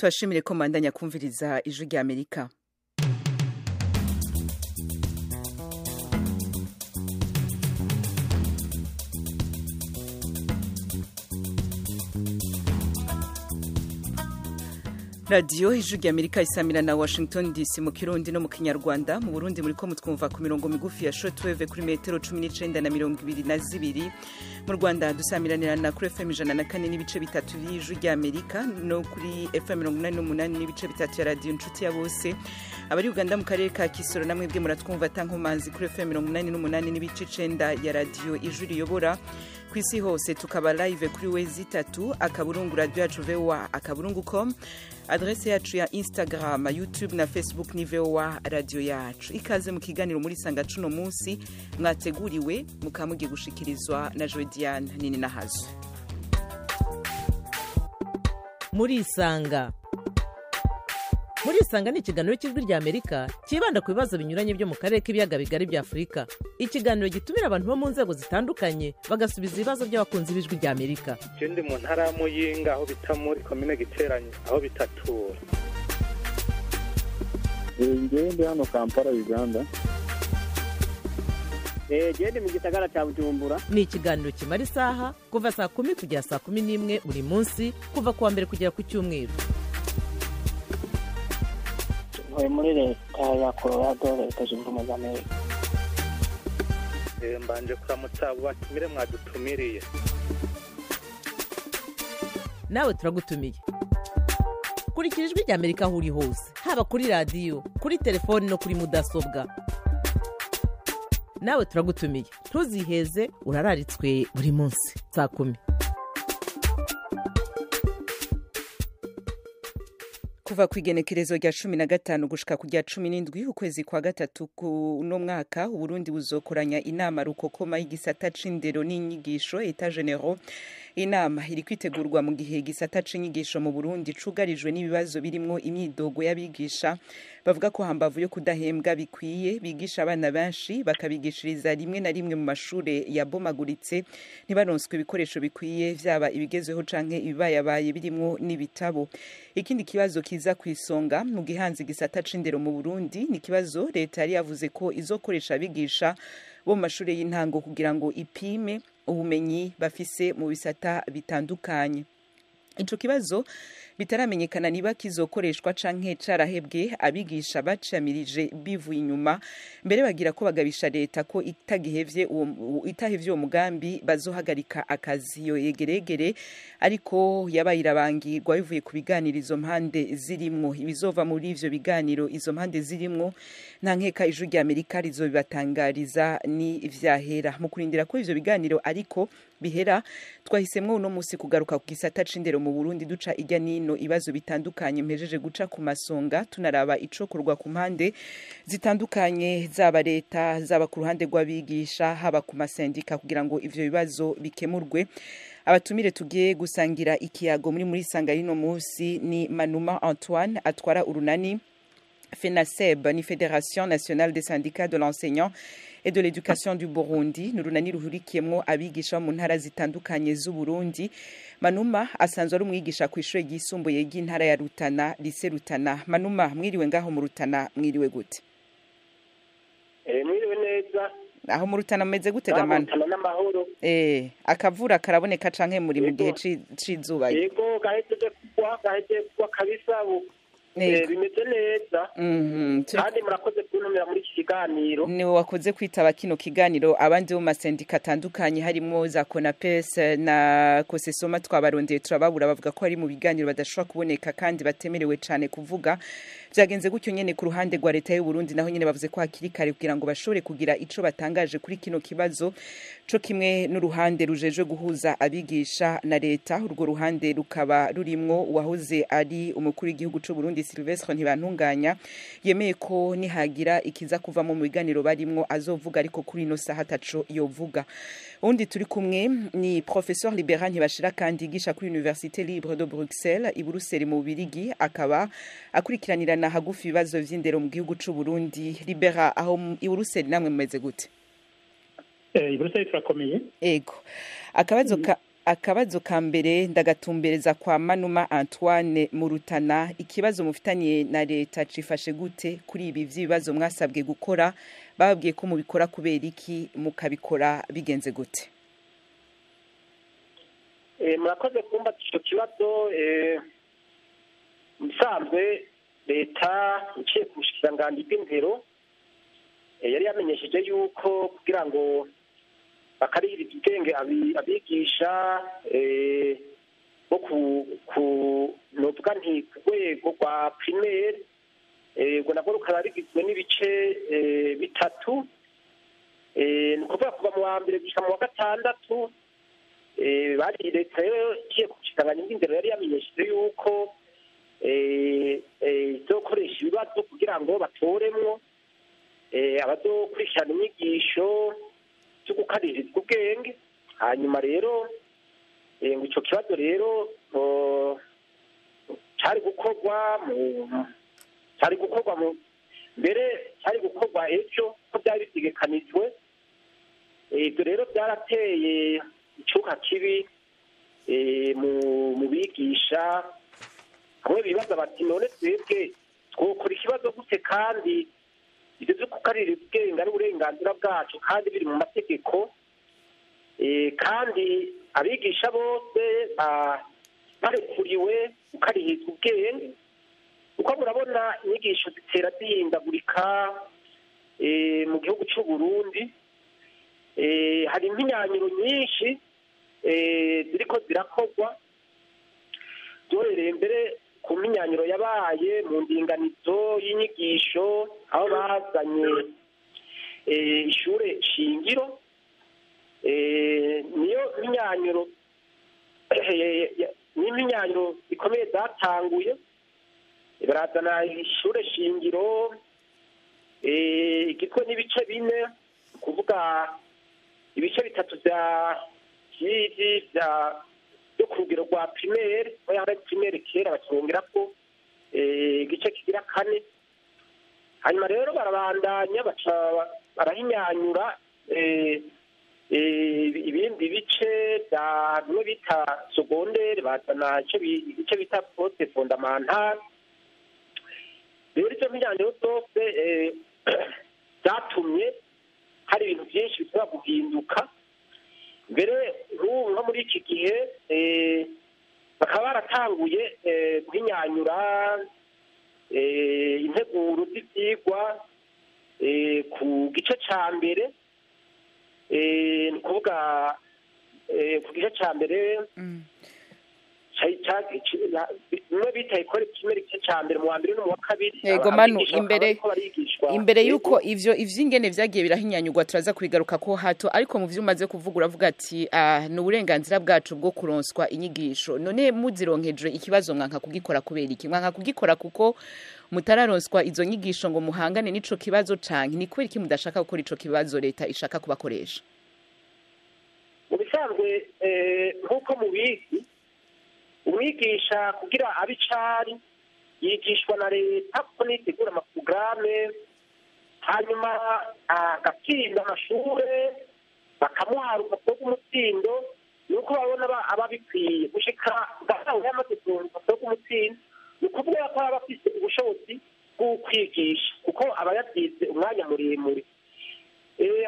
Tubashimire ko mubandanya kumviriza Ijwi rya Amerika. Radiyo Ijwi rya Amerika isamira na Washington DC mu Kirundi no mu Kinyarwanda. Mu Burundi muriko mutwumva ku mirongo migufi ya shortwave kuri metero 19 na 22. Mu Rwanda dusamiranira na kuri FM 104.3 y'Ijwi rya Amerika no kuri FM 88.3 ya Radio Nshuti ya Bose. Abari Uganda mu karere ka Kisoro namwe bwe muratwumva tankomanzi kuri FM 88.9 ya Radio Ijwi riyobora. Kwisi hose tukaba live kuri wezi 3 akaburungu radio yacu voa akaburungu.com. Adresse yacu ya Instagram, YouTube na Facebook ni VOA radio yacu. Ikaze mu kiganiro muri sanga cuno munsi mwateguriwe mukamugiye gushikirizwa na Jodiane Nini Nahazo. Muri sanga. Muri sanga ni ikiganiro cy'Ijwi rya Amerika kibanda ku bibazo binyuranye byo mu karere k'ibiyaga bigari bya Afurika. Ikiganiro gitumira abantu bo mu nzego zitandukanye bagasubiza ibibazo by'abakunzi b'Ijwi rya Amerika. Je ndi mu ntara ya Muyinga aho bita muri komine Giteranye aho bitatura. Ngewe ndi hano Kampala, Uganda. Jewe ndi mu gisagara ca Bujumbura. Ni ikiganiro kimara isaha kuva saa 10 kugera saa 11 buri munsi, kuva kuwa mbere kugera ku cyumweru. Ntuye muri leta ya Colorado, Leta Zunze Ubumwe za Amerika. Mbanje kuramutsa abo batumire mwadutumiriye. Nawe turagutumiye. Kurikira Ijwi rya Amerika aho uri hose, haba kuri radiyo, kuri telefoni no kuri mudasobwa. Nawe turagutumiye, ntuziheze, urararitswe buri munsi saa 10. Kuva kwigenekerezo rya 15 gushika ku rya 17 ukwezi kwa gatatu kuno mwaka, Uburundi buzokoranya inama rukokoma y'igisata c'indero n'inyigisho Etat General. Inama iri kwitegurwa mu gihe igisata c'inyigisho mu Burundi cugarijwe n'ibibazo birimwo imyidogo y'abigisha bavuga ko hambavu yo kudahembwa bikwiye bigisha abana benshi bakabigishiriza rimwe na rimwe mu mashure yabomaguritse, ntibaronswe ibikoresho bikwiye vyaba ibigezweho canke ibibayabaye birimwo n'ibitabo. Ikindi kibazo kiza kwisonga mu gihanzi gisata c'indero mu Burundi ni kibazo leta yari yavuze ko izokoresha abigisha bo mu mashure y'intango kugira ngo ipime ubumenyi bafise mu bisata bitandukanye. Ico kibazo bitaramenyekana niba kizokoreshwa canke carahebwe, abigisha bacamirije bivuye inyuma mbere bagira ko bagabisha leta ko itagihevye itahevye uwo mugambi bazohagarika akazi. Yo yegeregere ariko yabaye irabangirwa bivuye ku biganiro izo mpande zirimwo. Ibizova muri ivyo biganiro izo mpande zirimwo nta nkeka Ijwi rya Amerika rizobibatangariza ni vyahera. Mu kurindira ko ivyo biganiro ariko bihera, twahisemwo uno musi kugaruka ku gisata c'indero mu Burundi, duca irya nino ibibazo bitandukanye mpejeje guca ku masonga, tunaraba icokorwa ku mpande zitandukanye zaba leta, zaba ku ruhande rw'abigisha, haba ku masendika kugira ngo ivyo bibazo bikemurwe. Abatumire tugiye gusangira ikiyago muri sanga y'ino musi ni Manuma Antoine atwara urunani FENASEB, ni Fédération Nationale des Syndicats de l'Enseignant et de l'Éducation du Burundi, nurunani ruhurikiyemwo abigisha mu ntara zitandukanye z'u Burundi. Manuma asanzwe ari umwigisha ku ishure ryisumbuye ry'intara ya Rutana, Lycée Rutana. Manuma, mwiriwe ngaho mu Rutana, mwiriwe gute? Mwiriwe neza. Aho mu Rutana meze gute gamana? N'amahoro. Akavura karaboneka canke muri mu gihe c'izuba? Yego, gaheze kugwa kabisa. Bimeze neza. Kandi murakoze kuntumira muri iki kiganiro. Niwe wakoze kwitaba kino kiganiro. Abandi bo masendika atandukanye harimo za Konapes na Kosesoma twabarondeye turababura, bavuga ko ari mu biganiro badashobora kuboneka kandi batemerewe cane kuvuga. Vyagenze gutyo nyene ku ruhande rwa leta y'u Burundi, naho nyene bavuze ko hakiri kare kugira ngo bashobore kugira ico batangaje kuri kino kibazo, co kimwe n'uruhande rujejwe guhuza abigisha na leta. Urwo ruhande rukaba rurimwo uwahoze ari umukuru w'igihugu c'u Burundi Sylvestre Ntibantunganya, yemeye ko nihagira ikiza kuvamo mu biganiro barimwo azovuga, ariko kuri ino saha ataco yovuga. Undi turi kumwe ni Professeur Libérat Ntibashira kandi yigisha kuri Université Libre de Bruxelles i Buruseli mu Bubirigi, akaba akurikiranirana hagufi ibibazo vy'indero mu gihugu c'u Burundi. Libérat, aho i Buruseli namwe mumeze gute? I Buruseli turakomeye. Ego. Akabazo Akabazo ka mbere ndagatumbereza kwa Manuma Antoine mu Rutana. Ikibazo mufitaniye na leta cifashe gute kuri ibi vy'ibibazo mwasabwe gukora? Bababwiye ko mubikora kubera iki, mukabikora bigenze gute? Murakoze kumva ico kibazo. Musanzwe leta iciye ku bushikiranganji bw'indero yari yamenyesheje yuko kugira ngo bakarihiriza ubwenge abigisha bo ku novuga nti ku rwego rwa primaire, ubwo nabwo rukaba rigizwe n'ibice bitatu, ni ukuvuga kuva mu wa mbere gushika mu wa gatandatu. Bari leta rero igiye ku bushikiranganji bw'indero yari yamenyesheje yuko izokoresha ibibazo kugira ngo batoremwo abazokurikirana inyigisho zo gukaririzwa ubwenge. Hanyuma rero ngo ico kibazo rero cari gukorwa mbere cari gukorwa ejo ko byari bitegekanijwe. Ibyo rero byarateye icuka kibi mu bigisha. Bamwe bibaza bati none twebwe twokora ikibazo gute kandi ibyo byo kukarira ubwenge ari uburenganzira bwacu kandi biri mu mategeko, kandi abigisha bose barekuriwe gukarihirizwa ubwenge. Uko murabona inyigisho zitera zihindagurika mu gihugu cy'u Burundi, hari impinyanyiro nyinshi ziriko zirakorwa. Duhereye mbere ku mpinyanyiro yabaye mu ndinganizo y'inyigisho, aho bazanye ishure shingiro, niyo mpinyanyiro n'impinyanyiro ikomeye zatanguye. Barazana ishure shingiro igizwe n'ibice bine, kuvuga ibice bitatu bya byo ku rugero rwa primaire, aho yari primaire kera bakongera ko igice kigira kane. Hanyuma rero barabandanya barahinyanyura ibindi bice bya bimwe bita secondaire, bazana igice bita poste fondamentale. Rero izo mpinyanyuro zose zatumye hari ibintu byinshi bishobora guhinduka. Mbere n'ubu nko muri iki gihe bakaba baratanguye guhinyanyura integuro z'ivyigwa ku gice ca mbere, ni ukuvuga ku gice ca mbere bimwe bita ekole primaire, igice ca mbere mu wa mbere no mu wa kabiri. Yego Manu, imbere yuko ivyo ivyingene vyagiye birahinyanyurwa turaza kubigaruka ko hato, ariko mu vyo umaze kuvuga uravuga ati ni uburenganzira bwacu bwo kuronswa inyigisho. None muzironkejwe ikibazo mwanka kugikora kubera iki? Mwanka kugikora kuko mutararonswa izo nyigisho ngo muhangane n'ico kibazo, canke ni kubera iki mudashaka gukora ico kibazo leta ishaka kubakoresha? Mu bisanzwe nk'uko mubizi, umwigisha kugira abicari yigishwa na leta kuko nitegura amaprograme, hanyuma agatsinda amashure bakamuha urupapuro rw'umutsindo, nuko babona ababikwiye gushika ugasanga yamaze kuronka urupapuro rw'umutsindo. Ni ukuvuga ko aba afise ubushobozi bwo kwigisha kuko aba yabyize umwanya muremure.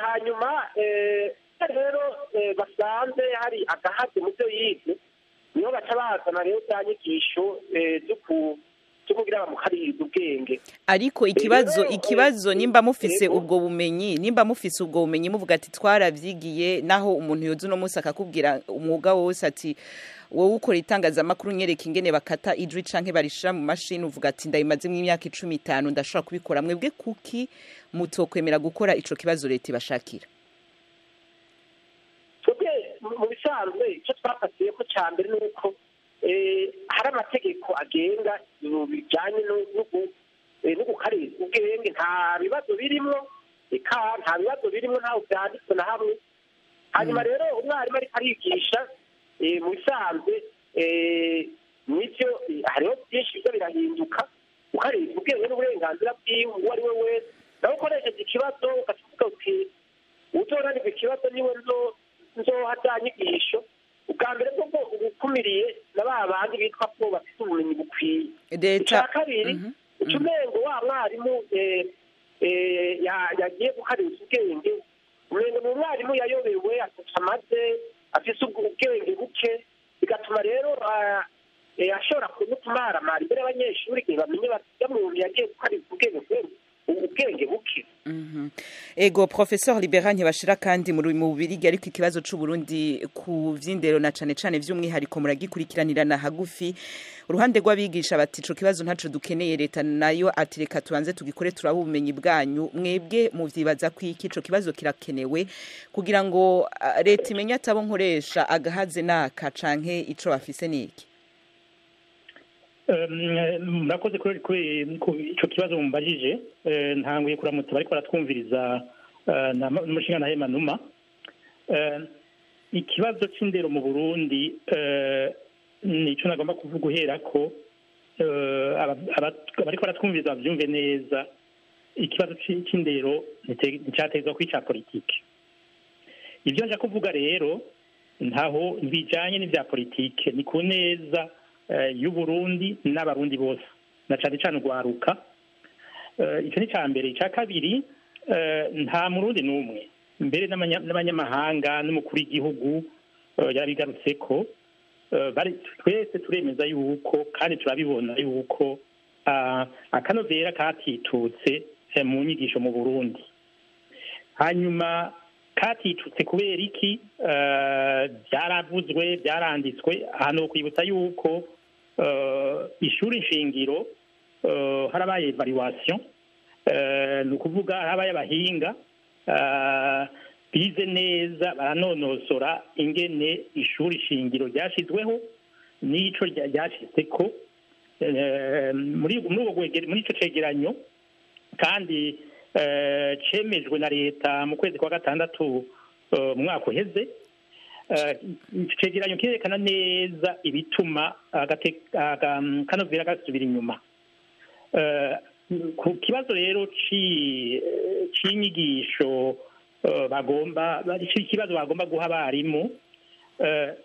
Hanyuma rero basanze hari agahaze mu byo yize, niho baca bazana rero za nyigisho zo kugira bamukaririze ubwenge. Ariko ikibazo nimba mufise ubwo bumenyi, nimba mufise ubwo bumenyi muvuga ati twaravyigiye, naho umuntu yoza uno munsi akakubwira umwuga wose ati wowe ukora itangazamakuru nyereka ingene bakata ijwi canke barishira mu mashini, uvuga ati ndayimazemwo imyaka 15 ndashobora kubikora. Mwebwe kuki mutokwemera gukora ico kibazo leta ibashakira? Twebwe mu bisanzwe icyo twafatiye ko ca mbere ni uko hari amategeko agenga ibintu bijanye no gukaririza ubwenge. Nta bibazo birimwo, eka nta bibazo birimwo, ntaho vyanditswe na hamwe. Hanyuma rero umwarimu ariko arigisha mu bisanzwe nivyo hariho byinshi biza birahinduka. Ukaririza ubwenge n'uburenganzira bwiwe uwo ari we wese. Nawe ukoresheje ikibazo ukavuga uti uzoranirwa ikibazo niwe nzoha za nyigisho. Ubwa mbere ukumiriye na ba bandi bitwa ko bafite ubumenyi bukwiye. Icya kabiri, uca umengo wa mwarimu yagiye gukarisha ubwenge, umengo ni umwarimu yayobewe, amaze afise ubwenge buke, bigatuma rero ashobora kumumaramara imbere y'abanyeshuri igihe bamenye bati muntu yagiye gukarisha ubwenge kubera ubwenge buke. Ego, Professeur Libera Ntibashira, kandi mu Bubirigi, ariko ikibazo c'u Burundi ku vy'indero na cane cane vy'umwihariko muragikurikiranirana hagufi. Uruhande rw'abigisha bati ico kibazo ntaco dukeneye, leta nayo ati reka tubanze tugikore turabe ubumenyi bwanyu. Mwebwe muvyibaza ko iki ico kibazo kirakenewe kugira ngo leta imenye atabo nkoresha agahaze naka canke ico bafise niki? Murakoze kuri ico kibazo mumbajije. Ntanguye kuramutsa bariko baratwumviriza n'umushinga na Hema Numa. Ikibazo c'indero mu Burundi nico nagomba kuvuga uhera ko abariko baratwumviriza bavyumve neza. Ikibazo c'indero nticategezwa kwica politike. Ivyo nja kuvuga rero ntaho bijanye n'ivya politike, ni ku neza y'Uburundi n'abarundi bose, na cane cane urwaruka. Ico ni ica mbere. Ica kabiri, nta murundi n'umwe, mbere n'abanyamahanga n'umukuru w'igihugu yarabigarutseko, twese turemeza yuko kandi turabibona yuko akanovera katitutse mu nyigisho mu Burundi. Hanyuma katitutse kubera iki? Byaravuzwe, byaranditswe. Hano kwibutsa yuko ishuri nshingiro harabaye evaluation, ni ukuvuga harabaye abahinga bize neza baranonosora ingene ishuri shingiro ryashizweho n'ico ryashizeko muri ico cegeranyo, kandi cemejwe na leta mu kwezi kwa gatandatu mu mwaka uheze. Ico cegeranyo kirerekana neza ibituma akanovera gasubira inyuma. Ku kibazo rero c'inyigisho bagomba, ikibazo bagomba guha abarimu,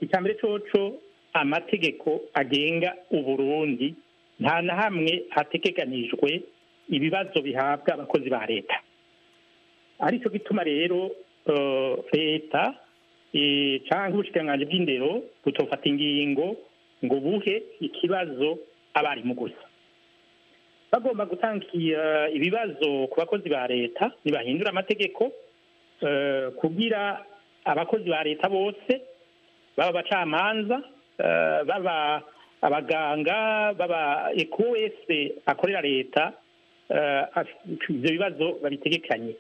icambere coco amategeko agenga Uburundi nta na hamwe hategekanijwe ibibazo bihabwa abakozi ba leta. Arico gituma rero leta canke ubushikiranganji bw'indero butofata ingingo ngo buhe ikibazo abarimu gusa. Bagomba gutanga ibibazo ku bakozi ba leta, ntibahindura amategeko kugira abakozi ba leta bose, baba abacamanza, baba abaganga, baba eko wese akorera leta, ivyo bibazo babitegekanye.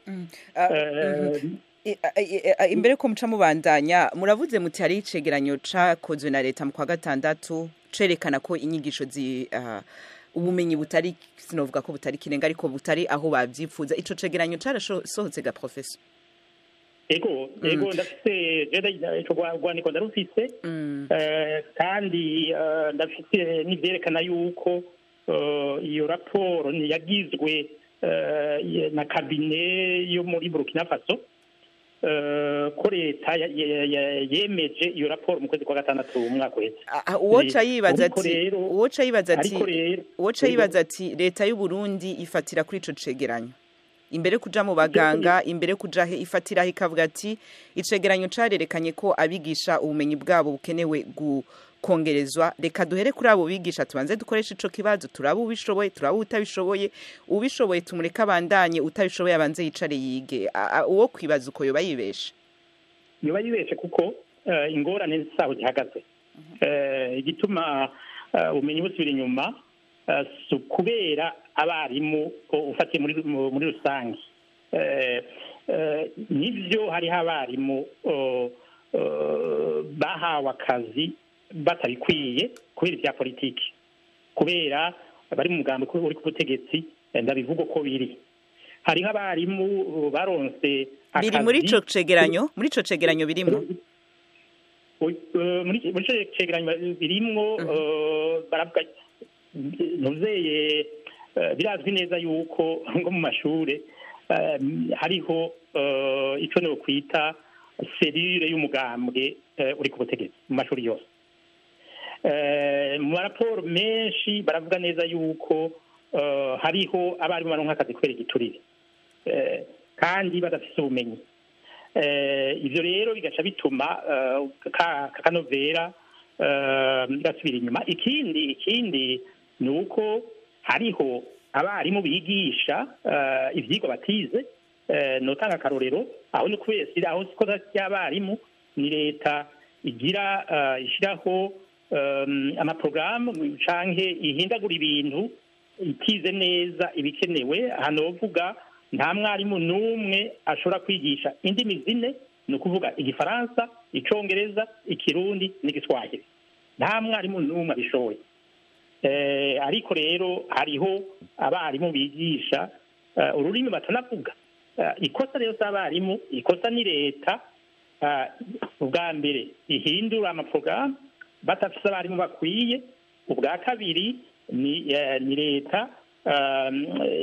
Imbere ko muca mubandanya, muravuze muti hari icegeranyo cakozwe na leta mu kwa gatandatu cerekana ko inyigisho ubumenyi butari, sinovuga ko butari kirenga, ariko butari aho bavyifuza. Ico cegeranyo carasohotse ga professor? Ego, ndafise ico rwandiko ndarufise, kandi ndafise n'ivyerekana yuko iyo raporo yagizwe na kabine yo muri Burkina Faso, ko leta yemeje iyo raporo mu kwezi kwa gatandatu mu mwaka uheze. Uwoca yibaza ati leta y'u Burundi ifatira kuri ico cegeranyo imbere kuja mu baganga, imbere kuja he, ifatira ikavuga ati icegeranyo carerekanye ko abigisha ubumenyi bwabo bukenewe gukongerezwa, reka duhere kuri abo bigisha tubanze dukoreshe ico kibazo, turabe ubishoboye, turabe utabishoboye, ubishoboye tumureke abandanye, utabishoboye abanze yicare yige. Uwo kwibaza uko yoba yibeshe? Yoba yibeshe kuko ingorane zaho zihagaze. Igituma ubumenyi busubira inyuma kubera abarimu ufatiye muri rusange, nivyo hariho abarimu bahawe akazi batabikwiye kubera ibya politiki, kubera bari mu mugambi uri ku butegetsi, ndabivuga ko biri. Hariho abarimu baronse akazi biri muri ico cegeranyo, muri ico cegeranyo birimo, muri ico cegeranyo birimwo, baravuga nuzeye birazwi neza yuko ngo mu mashure hariho ico no kwita serire y'umugambwe uri ku butegetsi mu mashuri yose. Mu maraporo menshi baravuga neza yuko hariho abarimu baronka akazi kubera igiturire kandi badafise ubumenyi. Ivyo rero bigaca bituma kanovera gasubira inyuma. Ikindi ni uko hariho abarimu bigisha ivyigwa batize. Notanga akarorero aho ni kubera aho siko ry'abarimu, ni leta igira ishiraho amaprogaramu canke ihindagura ibintu itize neza ibikenewe. Hano wovuga nta mwarimu n'umwe ashobora kwigisha indimi zine, ni ukuvuga igifaransa, icongereza, ikirundi n'igiswahili. Nta mwarimu n'umwe abishoboye. Ariko rero hariho abarimu bigisha ururimi batanavuga. Ikosa rero s'abarimu, ikosa ni leta. Ubwa mbere ihindura amaprogaramu batafise abarimu bakwiye. Ubwa kabiri ni leta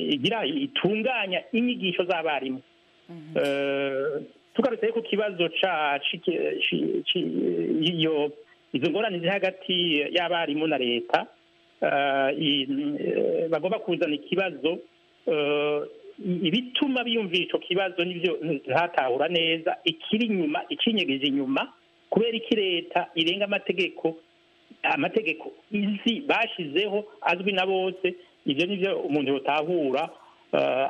igira itunganya inyigisho z'abarimu. Tugarutse ku kibazo iyo izo ngorane ziri hagati y'abarimu na leta, bagomba kuzana ikibazo, ibituma biyumvira ico kibazo nivyo ntatahura neza ikiri inyuma, icinyegeje inyuma. Kubera iki leta irenga amategeko izi bashizeho azwi na bose? Ivyo nivyo umuntu yotahura.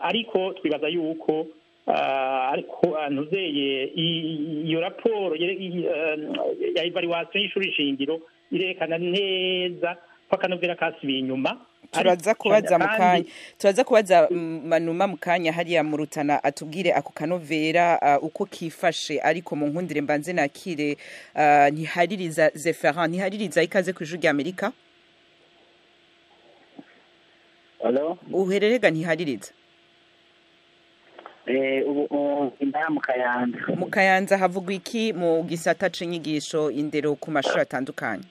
Ariko twibaza yuko ariko ntuzeye iyo raporo ya evaluation y'ishuri shingiro irekana neza ko akanovera kasubiye inyuma. Turaza kubaza mukanya, turaza kubaza Manuma mukanya hariya mu Rutana atubwire ako kanovera uko kifashe. Ariko mu nkundire mbanze nakire Ntihaririza Zepherin. Ntihaririza, ikaze ku Ijwi ry'Amerika. Hello, uhererega Ntihaririza? Ubu indaya mu Kayanza. Mu Kayanza havugwa iki mu gisata c'inyigisho, indero ku mashuri atandukanye?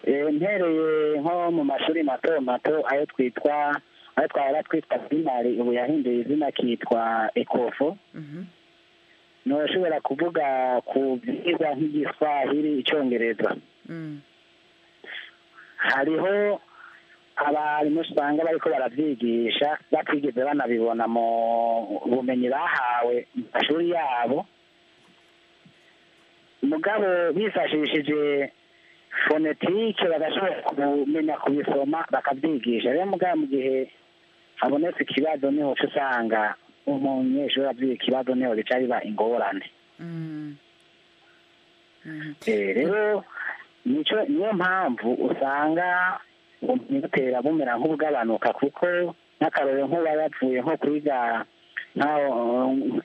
Mpereye nko mu mashuri mato mato, ayo twitwa, ayo twahora twitwa primary, ubu yahinduye izina kitwa ekofo, ntushobora kuvuga ku byigwa nk'igiswahili, icyongereza. Hariho abarimu usanga bariko baravyigisha batigeze banabibona mu bumenyi bahawe mu mashuri yabo, mugabo bifashishije fonetike bagashobora kumenya kubisoma bakabyigisha. Rero mugabo mu gihe habonetse ikibazo niho uca usanga umunyeshuri avyiga ikibazo, niho bica biba ingorane. Rero nico niyo mpamvu usanga ubumenyi butera bumera nk'ubugabanuka, kuko nk'akarorero nk'uba yavuye nko kwiga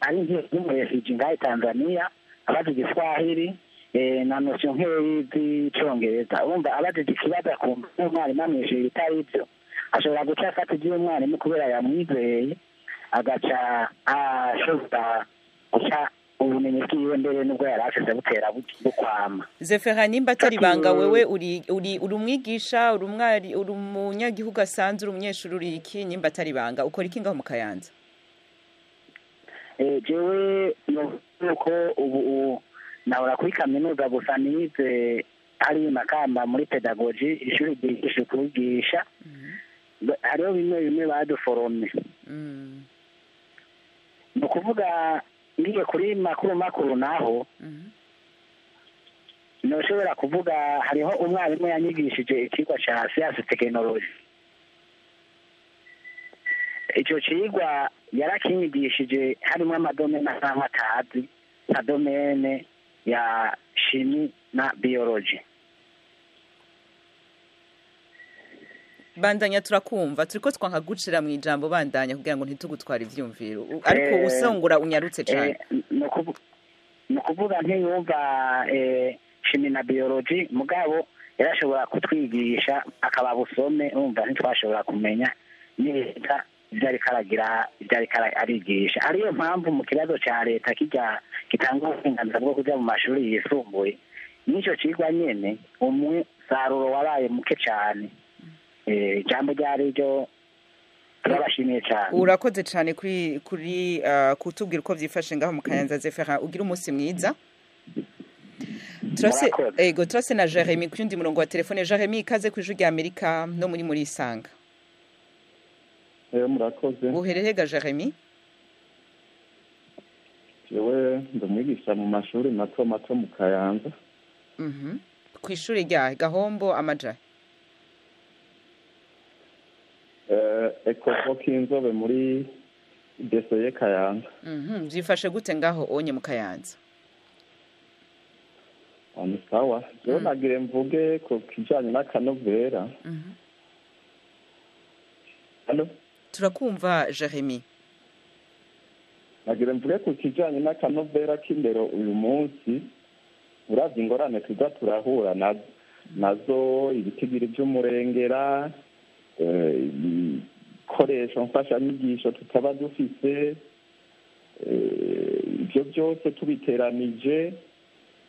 ari nk'umurefugee ngaha i Tanzania, abazi igiswahili na notion nkeyi z'icongereza, urumva abajije ikibazo akumva n'umwarimu amwishuye ibitari byo, ashobora guca afata iby'umwarimu kubera yamwizeye, agaca ashobora guca ubumenyi bwiwe mbere nubwo yari afise butera bukwama. Zepherin, nimba atari banga, wewe uri umwigisha, uri umwari, uri umunyagihugu asanzwe, uri umunyeshuri, uri iki? Nimba atari banga, ukora iki ngaho mu Kayanza? Jewe nuko ubu nahora kuri kaminuza gusa, nize ari Makamba muri pedagogy, ishuri ryigisha kubigisha. Hariho bimwe bimwe baduforomye. Ni ukuvuga ngiye kuri makuru makuru naho ntushobora kuvuga, hariho umwarimu yanyigishije ikigwa ca siyansi tekinoloji. Ico cigwa yarakinyigishije harimo amadomene asanzwe atazi, nka domaine ya chimie na biologie. Bandanya, turakumva, turiko twankagucira mu ijambo. Bandanya kugira ngo ntitugutwara ivyumviro, ariko usongora unyarutse cane. Ni ukuvuga ntiyumva chimie na biologie, mugabo yarashobora kutwigisha akaba busome, urumva ntitwashobora kumenya neza ivyo ariko aragira, ivyo ariko arigisha. Ariyo mpamvu mu kibazo ca leta kirya gitanga uburenganzira bwo kuja mu mashuri yisumbuye, n'ico cigwa nyene umusaruro wabaye muke cane. Ijambo ryari ryo, turabashimiye cane. Urakoze cane kuri kutubwira uko vyifashe ngaho mu Kayanza, Zepherin. Ugira umunsi mwiza. Turase ego, turase na Jeremy ku yundi murongo wa telefone. Jeremy, ikaze ku Ijwi rya Amerika no muri Murisanga. Murakoze. Uherereye ga Jeremy? Jewe ndumwigisha mu mashuri mato mato mu Kayanza. Ku ishuri rya Gahombo amaja? Ekofo k'inzobe muri Deseye Kayanza. Vyifashe gute ngaho onye mu Kayanza? Ni sawa. Jewe nagire mvuge ku kijanye n'akanovera. Allo? Turakumva Jeremy. Nagira mvuge ku kijanye n'akanovera k'indero uyu munsi. Uravye ingorane tuza turahura nazo, ibitigiri vy'umurengera, ibikoresho mfashanyigisho tutaba dufise, ivyo byose tubiteranije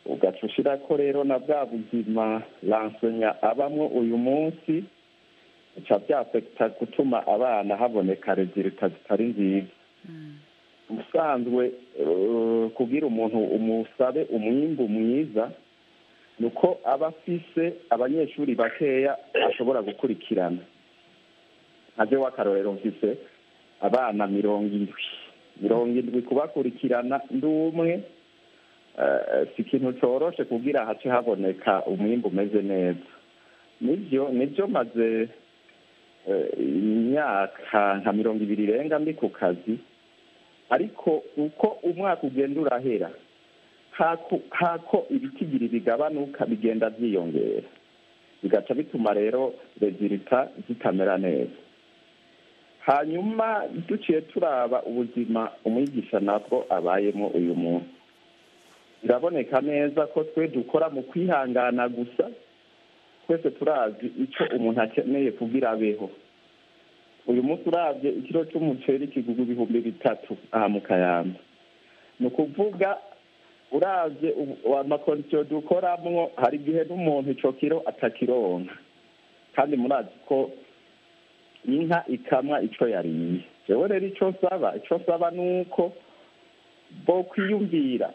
ugaca ushirako rero na bwa buzima lansenya abamwo uyu munsi, bica vyafekta gutuma abana haboneka resultat zitari nziza. Ubusanzwe kugira umuntu umusabe umwimbu mwiza nuko aba afise abanyeshuri bakeya ashobora gukurikirana. Nkaje w'akarorero mfise abana 70 kubakurikirana ndi umwe, si ikintu coroshe kugira hace haboneka umwimbu umeze neza. Nivyo maze imyaka nka 20 irenga ndi ku kazi, ariko uko umwaka ugenda urahera hako ibitigiri bigabanuka bigenda vyiyongera, bigaca bituma rero resultat zitamera neza. Hanyuma duciye turaba ubuzima umwigisha nabwo abayemo uyu munsi, biraboneka neza ko twe dukora mu kwihangana gusa. Twese turazi ico umuntu akeneye kugira abeho. Uyu munsi uravye ikiro c'umuceri kigurwa 3000 aha mu Kayanza. Ni ukuvuga uravye amakondisiyo dukoramwo, hari igihe n'umuntu ico kiro atakironka, kandi murazi ko inka ikamwa ico yariye. Jewe rero ico nsaba nuko bo kwiyumvira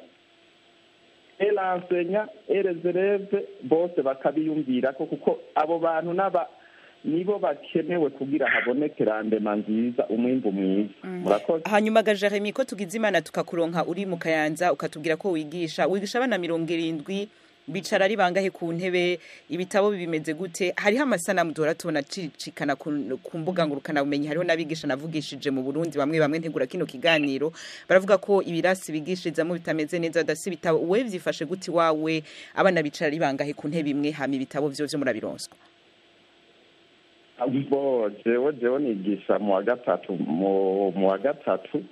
l'enseignant et les élèves bose bakabiyumvira ko, kuko abo bantu naba nibo bakenewe kugira haboneke randema nziza, umwimbu mwiza. Murakoze. Hanyuma ga Jeremy, ko tugize Imana tukakuronka uri mu Kayanza, ukatubwira ko wigisha abana 70, bicara ari bangahe ku ntebe, ibitabo bimeze gute? Hariho amasanamu duhora tubona acicikana ku mbuga ngurukanabumenyi, hariho n'abigisha navugishije mu Burundi bamwe bamwe ntegura kino kiganiro, baravuga ko ibirasi bigishirizamo bitameze neza, badafise ibitabo. Wewe vyifashe gute iwawe? Abana bicara ari bangahe ku ntebe imwe, hama ibitabo vyo murabironswa? Bo jewe nigisha mu wa gatatu, mu wa gatatu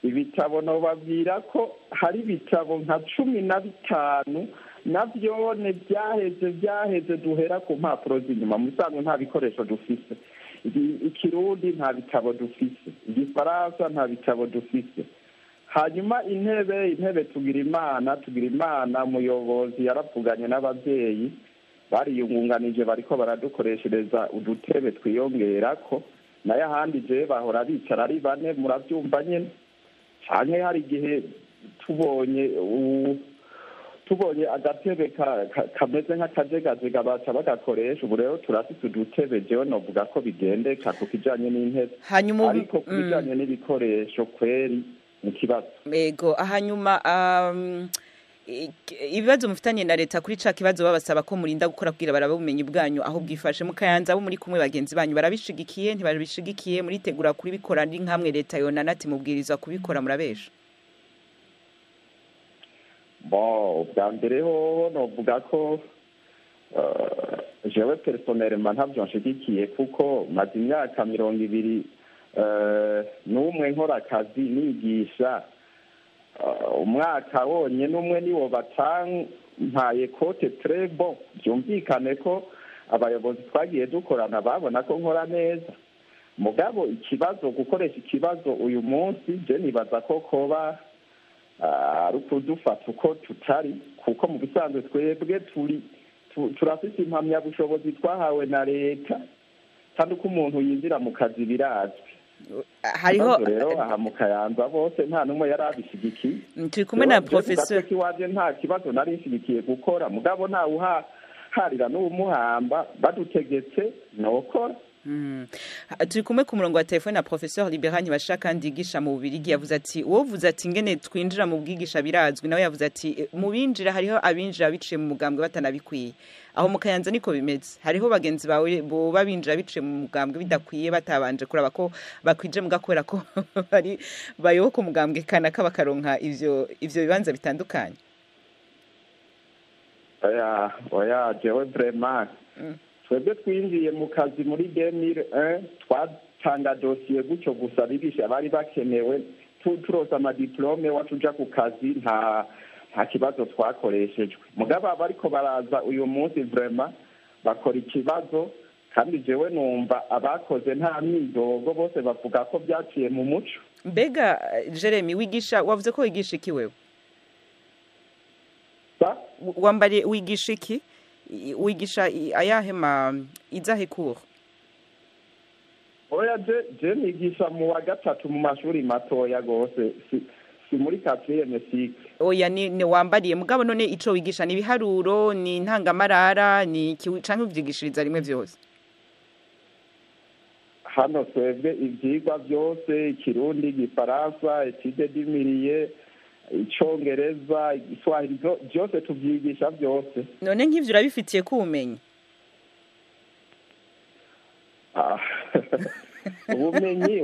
ibitabo nobabwira ko hari ibitabo nka 15 navyone vyaheze duhera ku mpapuro z'inyuma. Mu bisanzwe nta bikoresho dufise, ikirundi nta bitabo dufise, igifaransa nta bitabo dufise. Hanyuma intebe tugira Imana, umuyobozi yaravuganye n'abavyeyi, bariyungunganije, bariko baradukoreshereza udutebe twiyongerako, nayo ahandi jewe bahora bicara ari bane, muravyumva nyene. Canke hari igihe tubonye agatebe kameze nk'akajegajega baca bagakoresha. Ubu rero turafise udutebe, jewe novuga ko bigendeka ku kijanye n'intebe, ariko ku bijanye n'ibikoresho kweri ni ikibazo. Ego, hanyuma ibibazo mufitanye na leta kuri ca kibazo babasaba ko murinda gukora kugira barabe ubumenyi bwanyu aho bwifashe mu Kayanza, abo muri kumwe bagenzi banyu barabishigikiye, ntibabishigikiye? Muritegura kubikora ari nkamwe leta yona nati mubwirizwa kubikora, murabesha? Bo bwa mbere ho novuga ko jewe personnellement ntavyo nshigikiye, kuko maze imyaka 21 nkora akazi nigisha. Umwaka wonyene umwe niwo batampaye kote très bon. Byumvikane ko abayobozi twagiye dukorana babona ko nkora neza, mugabo ikibazo gukoresha ikibazo uyu munsi je nibaza ko koba ari ukudufata uko tutari, kuko mu bisanzwe twebwe turafise impamyabushobozi twahawe na leta, kandi uko umuntu yinjira mu kazi birazwi. Hariho rero aha mu Kayanza bose nta n'umwe yari abishigikiye. Turi kumwe na professeur iwaje, nta kibazo nari nshigikiye gukora, mugabo ntawe uhaharira n'uwumuhamba, badutegetse nokora. Turi kumwe ku murongo wa telefone na professeur Libera Ntibashaka kandi yigisha mu Bubirigi. Yavuze ati wovuze ati ngene twinjira mu bwigisha birazwi, nawe yavuze ati mu binjira hariho abinjira biciye mu mugambwe batanabikwiye. Aho mu Kayanza niko bimeze, hariho bagenzi bawe boba binjira biciye mu mugambwe bidakwiye, batabanje kuraba ko bakwije, mugakora ko bari bayoboka umugambwe kanaka bakaronka ivyo bibanza bitandukanye. Oya oya, jewe vraiment twebwe twinjiye mu kazi muri 2001, twatanga dosiye gutyo gusa, abigisha bari bakenewe, turonse amadiplome wacu uja ku kazi, nta kibazo twakoreshejwe. Mugabo abariko baraza uyu munsi vraiment bakora ikibazo, kandi jewe numva abakoze nta myidogo, bose bavuga ko byaciye mu muco. Mbega Jeremy, wigisha, wavuze ko wigisha iki wewe? Wambariye wigisha iki? Wigisha ayahe ma izahe cours? Oya, je nigisha mu wa gatatu mu mashuri matoya gose, si muri quatrième cycle. Oya, ni wambariye mugabo none ico wigisha ni ibiharuro, ni intangamarara, ni canke uvyigishiriza rimwe vyose? Hano twebwe ivyigwa vyose, Ikirundi, Igifaransa, étude du milieu, Icongereza, Igiswahili, byose tuvyigisha byose. None nk'ivyo urabifitiye ko ubumenyi? Ubumenyi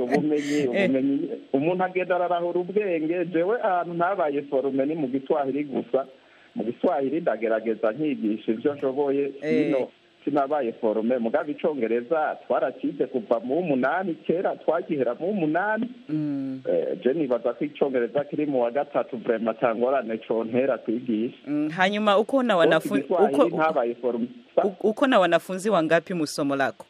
umuntu agenda ararahura ubwenge. Jewe ahantu ntabaye formé ni mu Giswahili gusa. Mu Giswahili ndagerageza nkigisha ivyo nshoboye, sino sinabaye formé. Mugabo Icongereza twarakize kuva mu 8, kera twagihera mu 8. Je nibaza ko Icongereza kiri mu wa gatatu vraiment tangorane contera kwigisha. Hanyuma uko na wanafunzi uko ntabaye formé, uko na wanafunzi wangapi mu somo lako?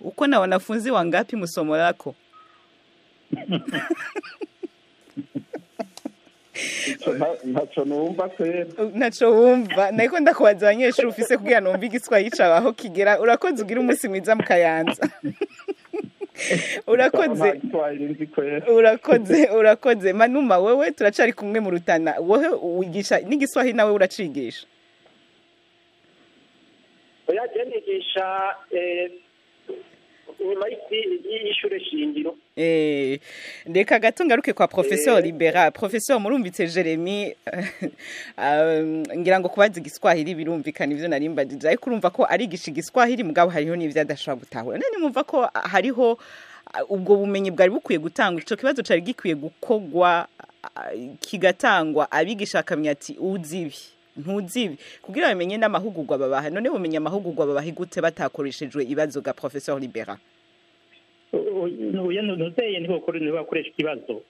Uko na wanafunzi wangapi mu somo lako? Ntaco numva kwera. Ntaco wumva. Nariko ndakubaza abanyeshuri ufise kugira numve Igiswahili cawe aho kigera. Urakoze, ugira umunsi mwiza mu Kayanza. Urakoze. Urakoze, urakoze. Manuma, wewe turacari kumwe mu Rutana. Wowe wigisha n'Igiswahili nawe uracigisha? Oya, je nigisha nyuma y'ishure shingiro. Reka gato ngaruke kwa professeur Libera. Professeur, murumvitse Jeremy, ngira ngo kubaza Igiswahili birumvikana ivyo narimbajije, ariko urumva ko arigisha Igiswahili mugabo hariho n'ivyo adashobora gutahura. None mumva ko hariho ubwo bumenyi bwari bukwiye gutangwa, ico kibazo cari gikwiye gukogwa kigatangwa, abigisha akamenya ati uzibi ntuzibi, kugira bamenye n'amahugurwa babaha. None bumenye amahugurwa babaha gute batakoreshejwe ibibazo ga professeur Libera? Oya, ntuzeye ntibakoresha ikibazo,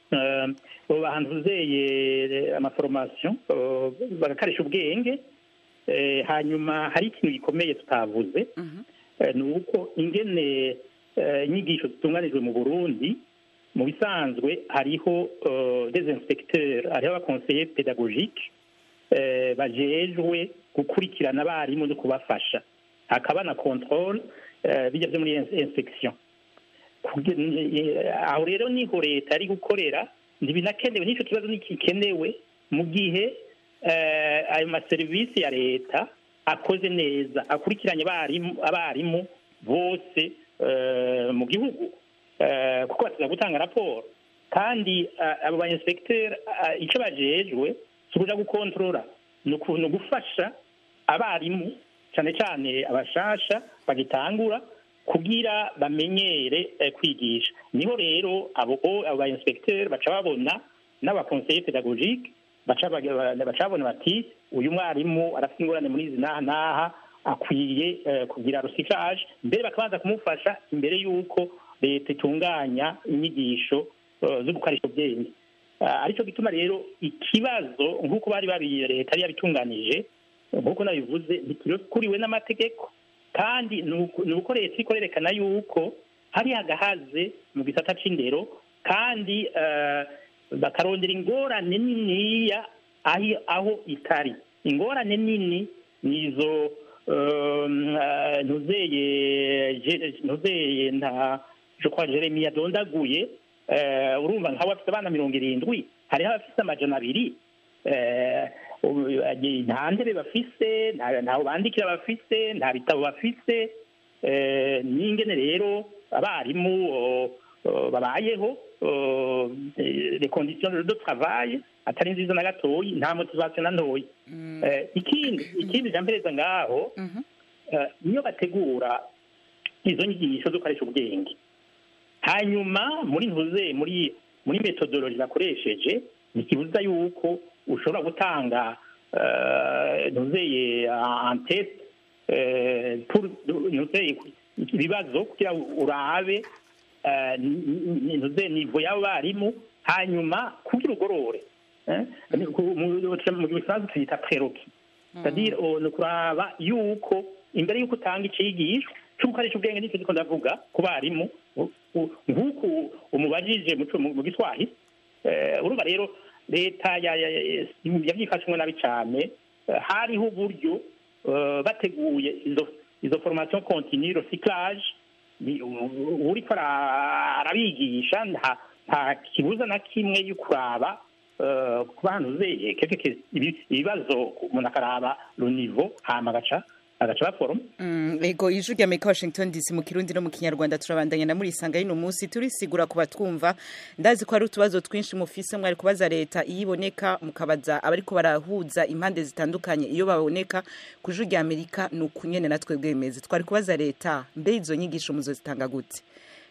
ntuzeye amaformation, bagakarisha ubwenge. Hanyuma hari ikintu gikomeye tutavuze, ni uko ingene inyigisho zitunganijwe mu Burundi, mu bisanzwe hariho des inspecteurs, hariho abaconseillers pédagogiques bajejwe gukurikirana abarimu no kubafasha, hakaba na contrôle bijya byo muri inspection. Aho rero niho leta ari gukorera, ntibinakenewe n'ico kibazo ntikikenewe mu gihe ayo maserivisi ya leta akoze neza, akurikiranye abarimu bose mu gihugu, kuko batiza gutanga raporo. Kandi abo ba inspecteur ico bajejwe si ukuja gukontorora, ni ugufasha abarimu cyane cyane abashasha bagitangura kugira bamenyere kwigisha. Niho rero abo ba inspecteur baca babona n'abaconseiller pédagogique baca babona bati uyu mwarimu arafite ingorane muri izi n'aha n'aha, akwiye kugira recyclage, mbere bakabanza kumufasha imbere y'uko leta itunganya inyigisho zo gukarisha ubwenge. Aricyo gituma rero ikibazo nk'uko bari babiye leta yari yabitunganije, nk'uko nabivuze, ntikiriwe n'amategeko, kandi ni uko leta iriko irerekana yuko hari agahaze mu gisata c'indero, kandi bakarondera ingorane niniya aho itari. Ingorane nini nizo Ntuzeye nta je crois Jeremy yadondaguye, urumva nkawe afite abana 70, hariho abafite 200, nta ntebe bafise, ntaho bandikira bafise, nta bitabo bafise. N'ingene rero abarimu babayeho, les conditions de travail atari nziza na gatoyi, nta motivation na ntoyi. Ikindi jampereza ngaho, niyo bategura izo nyigisho zo gukoresha ubwenge, hanyuma muri ntuze muri methodology bakoresheje, ntikibuza yuko ushobora gutanga ntuzeye un test pour ntuzeye ibibazo kugira urabe ntuze niveau y'abarimu, hanyuma kugira ugorore. Mu gifaransa tuyita prérequis, c'est-à-dire ni kuraba yuko imbere yuko utanga icigisho cyo gukoresha ubwenge, nicyo ndiko ndavuga ku barimu nk'uku umubajije mu Giswahili. Urumva rero leta yavyifashemwo nabi cane. Hariho uburyo bateguye izo formation continue, recyclage, uriko arabigisha nta kibuza na kimwe yo kuraba ku bantu zeye ibibazo, umuntu akaraba le niveau, hama agaca baforoma. Ego, Ijwi rya Amerika, Washington DC, mu Kirundi no mu Kinyarwanda. Turabandanya na muri isanga y'uno munsi, turisigura ku batwumva. Ndazi ko hari utubazo twinshi mufise mwari kubaza leta iyo iboneka, mukabaza abariko barahuza impande zitandukanye iyo baboneka. Ku Ijwi rya Amerika ni ukunyene natwe bwemeze. Twari kubaza leta: mbe izo nyigisho muzozitanga gute?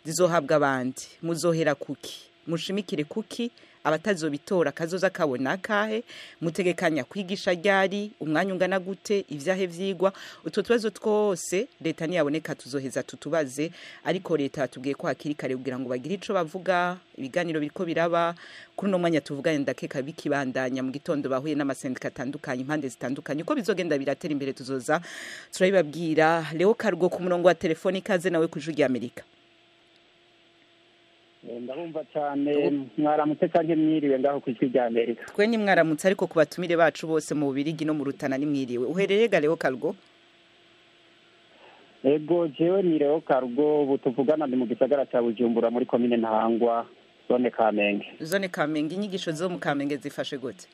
Zizohabwa abandi? Muzohera kuki? Mushimikire kuki? Abatazobitora kazoza kabona kahe? Mutegekanya kwigisha ryari? Umwanya ungana gute? Ivyahe vyigwa? Utwo tubazo twose leta niyaboneka tuzoheza tutubaze, ariko leta yatubwiye ko hakiri kare kugira ngo bagire ico bavuga. Ibiganiro biriko biraba kuri uno mwanya tuvuganye, ndakeka bikibandanya. Mu gitondo bahuye n'amasendika atandukanye, impande zitandukanye. Uko bizogenda biratera imbere tuzoza turabibabwira. Leo Kargo ku murongo wa telefoni, ikaze nawe ku Ijwi rya Amerika. Ndabumva cyane, mwaramutse cyangwa mwiriwe ngaho ku Ijwi rya Amerika? Twe ni mwaramutse, ariko ku batumire bacu bose mu Bubirigi no mu Rutana ni mwiriwe. Uherereye ga Leo Kargo? Ego, jewe ni Leo Kargo, ubu tuvugana ndi mu gisagara cya Bujumbura, muri komine Ntahangwa, zone Kamenge. Zone Kamenge, inyigisho zo mu Kamenge zifashe gute?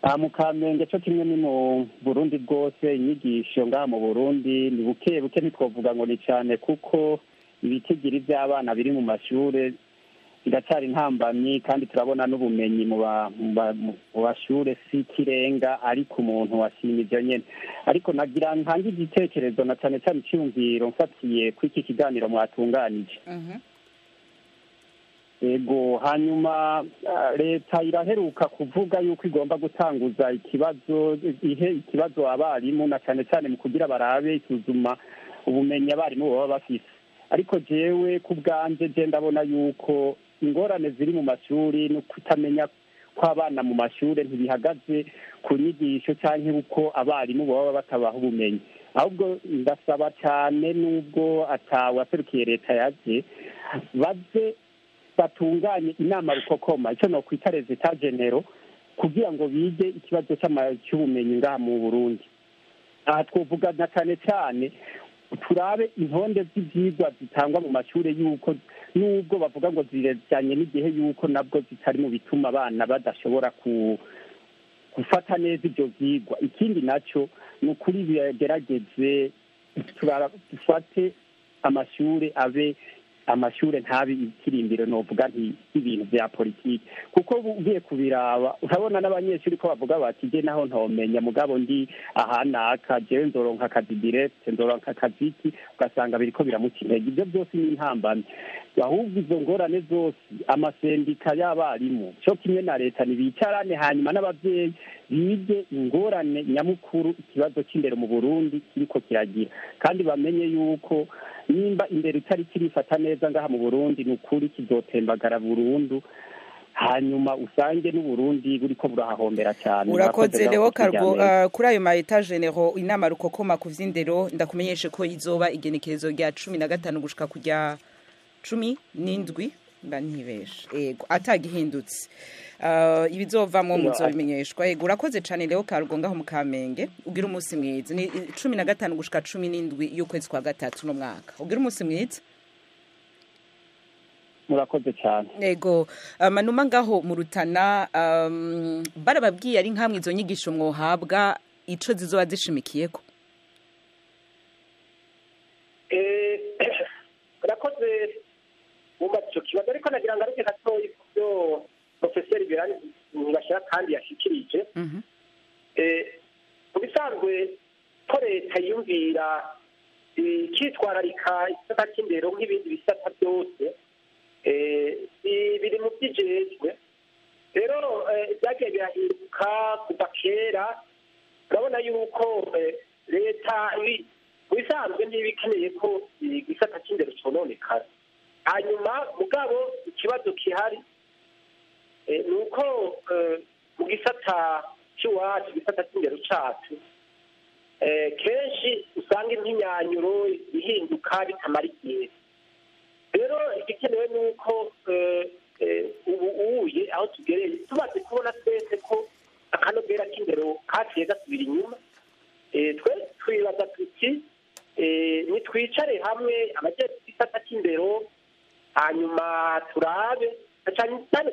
Aha mu Kamenge cyo kimwe ni mu Burundi bwose, inyigisho ngaha mu Burundi ni buke buke, ntitwovuga ngo ni cyane, kuko ibitigiri by'abana biri mu mashure biracyari intambamyi, kandi turabona n'ubumenyi mu bashure si ikirenga, ariko umuntu washima ibyo nyene. Ariko nagira ntange igitekerezo na cyane cyane icyumviro mfatiye kuri iki kiganiro mwatunganije. Ego, hanyuma leta iraheruka kuvuga yuko igomba gutanguza ikibazo, ihe ikibazo abarimu, na cyane cyane mu kugira barabe isuzuma ubumenyi abarimu baba bafise. Ariko jewe ku bwanje je ndabona yuko ingorane ziri mu mashuri no kutamenya kw'abana mu mashure ntibihagaze ku nyigisho canke uko abarimu baba batabaha ubumenyi. Ahubwo ndasaba cyane, nubwo atawaserukiye leta yaje, baze batunganye inama rukokoma, icyo nokwita les états généraux, kugira ngo bige ikibazo cy'ubumenyi ngaha mu Burundi. Aha twovuga na cyane cyane turabe intonde z'ivyigwa zitangwa mu mashure, yuko nubwo bavuga ngo zirejanye n'igihe, yuko nabwo zitari mu bituma abana badashobora gufata neza ivyo vyigwa. Ikindi naco ni ukuri bigerageze dufate amashure abe amashure, ntabe ikirimbiro novuga nti ibintu vya politiki, kuko ugiye kubiraba urabona n'abanyeshuri ko bavuga bati: "Je naho ntomenya, mugabo ndi aha naka, jewe nzoronka akazi direct, nzoronka akazi iki", ugasanga biriko biramuca intege. Ibyo byose ni intambamyi. Ahubwo izo ngorane zose, amasendika y'abarimu cyo kimwe na leta nibicarane, hanyuma n'abavyeyi bige ingorane nyamukuru ikibazo c'indero mu Burundi kiriko kiragira, kandi bamenye yuko nimba indero itari kirifata neza ngaha mu Burundi, ni ukuri kizotembagara burundu, hanyuma usange n'Uburundi buriko burahahombera cyane. Urakoze Leo Cargo. Kuri ayo ma états généraux, inama rukokoma ku vy'indero, ndakumenyeshe ko izoba igenekerezo rya 15 gushika kujya 17. Mba ntibeshe, yego, atagihindutse. Ibizovamwo muzobimenyeshwa. Yego, urakoze cane Leo Karugo ngaho mu Kamenge, ugira umunsi mwiza. Ni 15 gushika 17 y'ukwezi kwa gatatu no mwaka. Ugira umunsi mwiza. Murakoze cyane. Yego, Manuma ngaho mu Rutana, barababwiye ari nkamwe izo nyigisho mwohabwa ico zizoba zishimikiyeko? Urakoze wumva ico kibazo, ariko nagira ngo areke gatoyi ku byo Profeseri Birani Ntibashira kandi yashikirije. Mu bisanzwe ko leta yiyumvira ikitwararika igisata c'indero nk'ibindi bisata byose, biri mu vyijejwe. Rero vyagiye birahinduka kuva kera. Urabona yuko leta mu bisanzwe ntiba ikeneye ko igisata c'indero cononekara. Hanyuma mugabo ikibazo gihari ni uko mu gisata c'iwacu, igisata c'indero cacu, kenshi usanga impinyanyuro ihinduka bitamara igihe. Rero igikenewe ni uko ubu uye aho tugereye tumaze kubona twese ko akanovera k'indero kaciye gasubira inyuma, twe twibaza tuti nitwicare hamwe abajejwe igisata c'indero, hanyuma turabe cyane cyane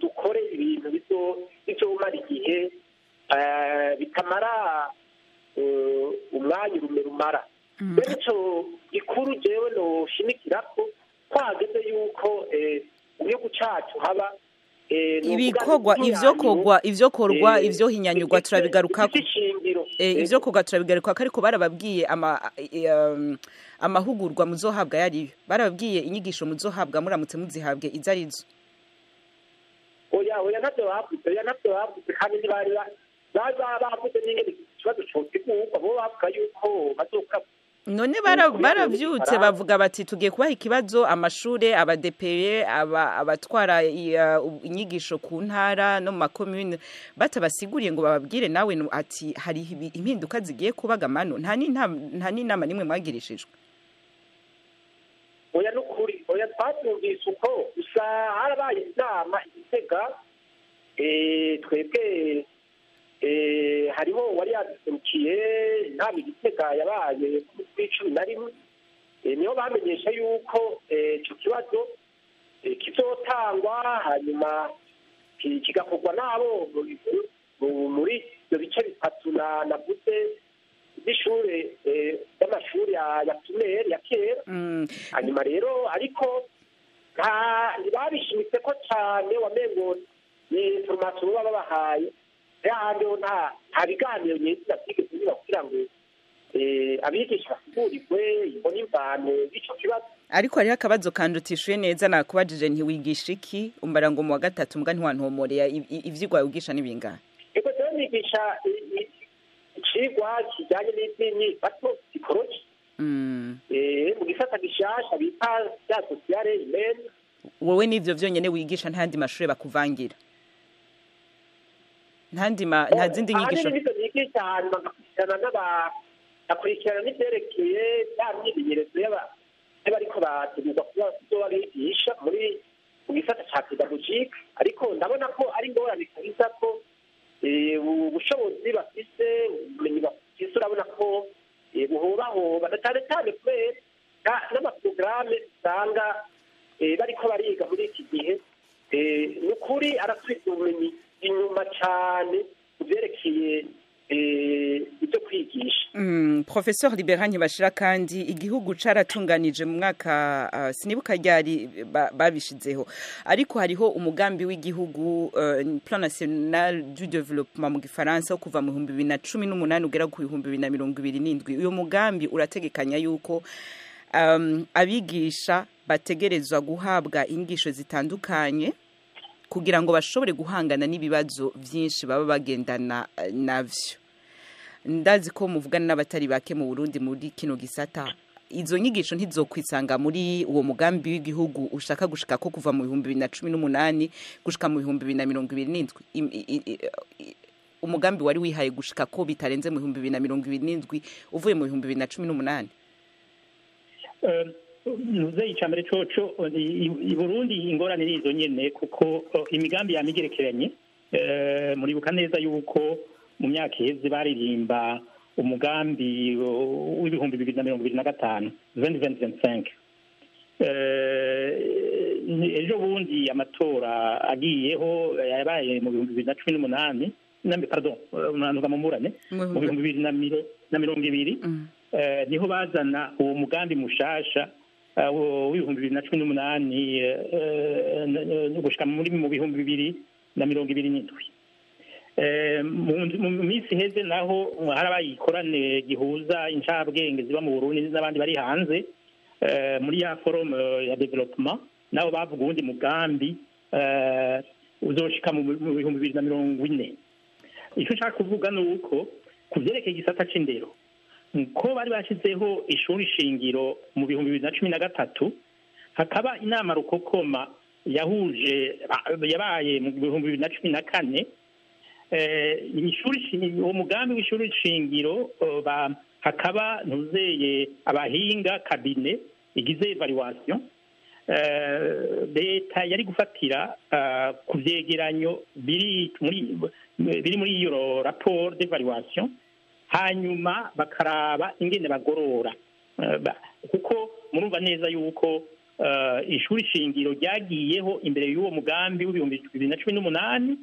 dukore ibintu bizomara igihe, bitamara umwanya urume rumara. Rero ico gikuru jewe noshimikirako ko hageze yuko mu gihugu cacu haba ibikorwa, ivyokorwa, ivyo hinyanyurwa turabigarukako. Ivyo korwa turabigarukako, ariko barababwiye amahugurwa muzohabwa yariyo? Barababwiye inyigisho muzohabwa muramutse muzihabwe izo arizo? Oya, ntavyo bavuze. Oya, ntavyo bavuze, kandi ntibari bavuze n'ingene ikibazo cotegurwa. Bo bavuga yuko bazokora. None baravyutse bavuga bati tugiye kubaha ikibazo amashure, abadepeye, abatwara inyigisho ku ntara no mu makomune, batabasiguriye ngo bababwire nawe ati hari impinduka zigiye kubaga mano? Nta n'inama nimwe mwagirishijwe? Oya, nukuri, oya, twavyumvise uko gusa. Harabaye inama i Gitega, twebwe hariho wari yaduserukiye. Inama i Gitega yabaye kuri 11, niho bamenyesha yuko ico kibazo kizotangwa, hanyuma kigakorwa n'abo muri ibyo bice bitatu navuze by'ishure, y'amashuri ya primaire ya kera. Hanyuma rero ariko ntibabishimitse ko cane, wamengo ni information baba babahaye. Ahandi ho nta biganiro nyezina vyigeze biba kugira ngo abigisha basigurirwe imbona imvano y'ico kibazo. Ariko hariho akabazo kanje utishuye neza. Nakubajije ntiwigisha iki, umbara ngo mu wa gatatu, mbwa ntiwantomoreye ivyigwa wigisha n'ibingana. Ego, jewe nigisha icigwa kijanye n'ivy'inyifato, psychologie, mu gisata gishasha bita sciences sociales humaines. Wowe n'ivyo vyonyene wigisha, ntandi mashure bakuvangira, nta zindi nyigisho? Ahanini nivyo nigisha, hanyuma ngakurikirana n'ivyerekeye ya myimenyerezo y'abariko bategurwa kuba kuzoba bigisha muri mu gisata ca pédagogique. Ariko ndabona ko ari ingorane kabisa, ko ubushobozi bafise, ubumenyi bafise, urabona ko buhobahoba, na cane cane kubera n'amaporogaramu usanga bariko bariga muri iki gihe. Ni ukuri arasubiza ubumenyi inyuma cane mu vyerekeye ibyo kwigisha. Professeur Libérat Ntibashira, kandi igihugu caratunganije mu mwaka, sinibuka ryari babishizeho, ariko hariho umugambi w'igihugu, Plan National du Développement mu gifaransa, wo kuva mu 2018 ugera ku 2027. Uyo mugambi urategekanya yuko abigisha bategerezwa guhabwa inyigisho zitandukanye kugira ngo bashobore guhangana n'ibibazo vyinshi baba bagendana navyo. Ndazi ko muvugana n'abatari bake mu Burundi muri kino gisata. Izo nyigisho ntizokwisanga muri uwo mugambi w'igihugu ushaka gushika ko kuva mu 2018 gushika mu 2027, umugambi wari wihaye gushika ko bitarenze mu 2027 uvuye mu 2018? Nuze icambere coco i Burundi ingorane nizo nyene, kuko imigambi yamigerekeranye. Muribuka neza yuko mu myaka iheze baririmba umugambi w'2025, 2025. Ejo bundi amatora agiyeho yabaye mu 2018, pardon, murane mu 2020, niho bazana uwo mugambi mushasha w'2018 gushika muri mu 2027. Mu minsi iheze naho harabaye ikorane gihuza incabwenge ziba mu Burundi n'abandi bari hanze muri ya forum ya development, nabo bavuga uwundi mugambi uzoshika mu 2040. Icyo nshaka kuvuga ni uko ku vyerekeye igisata c'indero, ko bari bashizeho ishuri shingiro mu 2013, hakaba inama rukokoma yahuje yabaye mu 2014. Uwo mugambi w'ishuri shingiro hakaba ntuzeye abahinga kabine igize evaluation, leta yari gufatira ku vyegeranyo biri muri iyo rapport d'evaluation, hanyuma bakaraba ingene bagorora, kuko murumva neza yuko ishuri shingiro ryagiyeho imbere y'uwo mugambi w'2018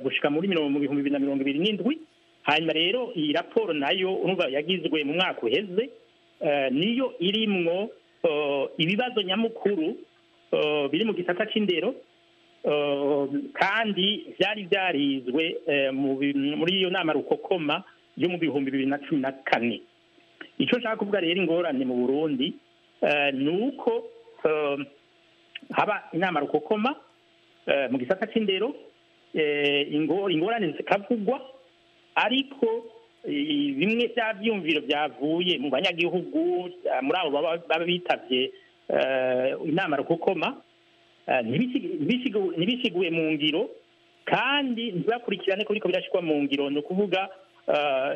gushika muri 2027. Hanyuma rero iyi raporo nayo urumva yagizwe mu mwaka uheze, niyo irimwo ibibazo nyamukuru biri mu gisata c'indero, kandi vyari vyarizwe muri iyo nama rukokoma yo mu 2014. Ico nshaka kuvuga rero, ingorane mu Burundi ni uko haba inama rukokoma mu gisata c'indero, ingorane zikavugwa, ariko bimwe vya vyumviro vyavuye mu banyagihugu, muri abo baba bitavye inama rukokoma, ntibishiguye mu ngiro, kandi ntibakurikirane ko biriko birashikwa mu ngiro, ni ukuvuga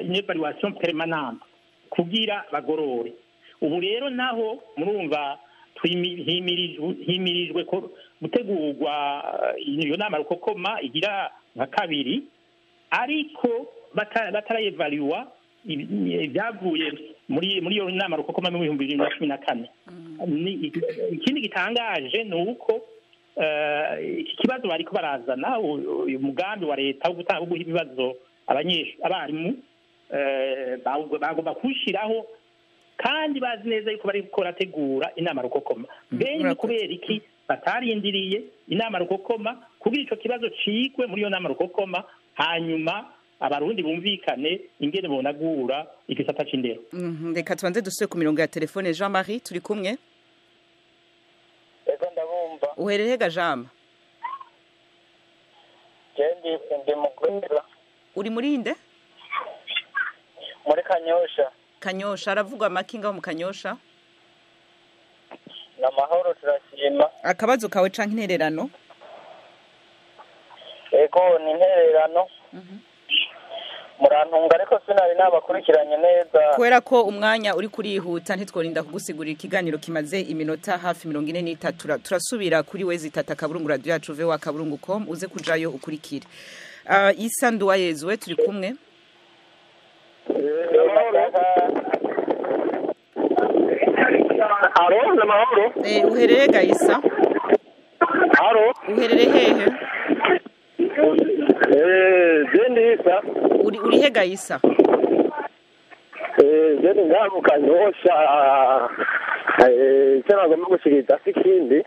une evaluation permanente kugira bagorore. Ubu rero naho murumva himirijwe ko gutegurwa iyo nama rukokoma igira nka kabiri, ariko batarayevaluwa ibyavuye muri iyo nama rukokoma mu 2014. Ikindi gitangaje ni uko iki kibazo bariko barazana, uyu mugambi wa leta wo gutanga guha ibibazo abarimu, bagomba kuwushyiraho kandi bazi neza yuko bari gukora inama rukokoma. Mbere kubera iki batarindiriye inama rukokoma kugira ico kibazo cigwe muri iyo nama rukokoma, hanyuma abarundi bumvikane ingene bonagura igisata c'indero? Reka tubanze dusubire ku mirongo ya telefone. Jean Marie, turi kumwe? Ego, ndabumva. Uherereye ga Jean? Je ndi mu Gwera. Uri muri inde? Muri Kanyosha. Kanyosha, aravugwa amakinga mu Kanyosha? Na mahoro, turashima. Akabazo kawe canke intererano? Ego, ni intererano. Murantunga, ariko sinari nabakurikiranye neza. Kubera ko umwanya uri kurihuta, ntitworinda kugusigurira ikiganiro kimaze iminota hafi 43. Turasubira kuri www.radioyacu.voa.com, uze kujayo ukurikire. Isa Nduwayezu, turi kumwe? Aro, namahoro. Uherereye ga Isa? Aro. Uherereye hehe? Je ndi Isa. Uri he ga Isa? Je ndi ngaha mu Kanyosha. Icyo nagomba gushikiriza si ikindi.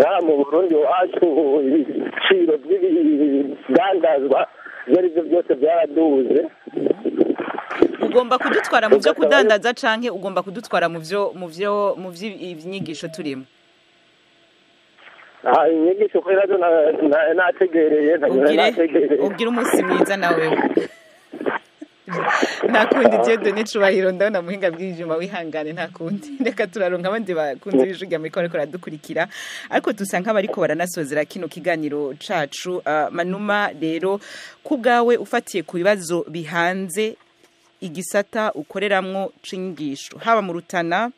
Ngaha mu Burundi iwacu ibiciro by'ibidandazwa ibyo ari byo byose byaraduze. Ugomba kudutwara mu byo kudandaza canke ugomba kudutwara mu byo mu byo mu vy'inyigisho turimo? Inyigisho kubera zo nategereye. Ubwire umunsi mwiza nawe. Nta kundi, Dieudonné Cubahiro, ndabona muhinga bw'ivyuma wihangane, nta kundi, reka turaronka abandi bakunzi b'Ijwi rya Amerika bariko baradukurikira, ariko dusa nk'abariko baranasozera kino kiganiro cacu. Manuma rero, ku bwawe, ufatiye ku bibazo bihanze igisata ukoreramwo c'inyigisho, haba mu Rutana,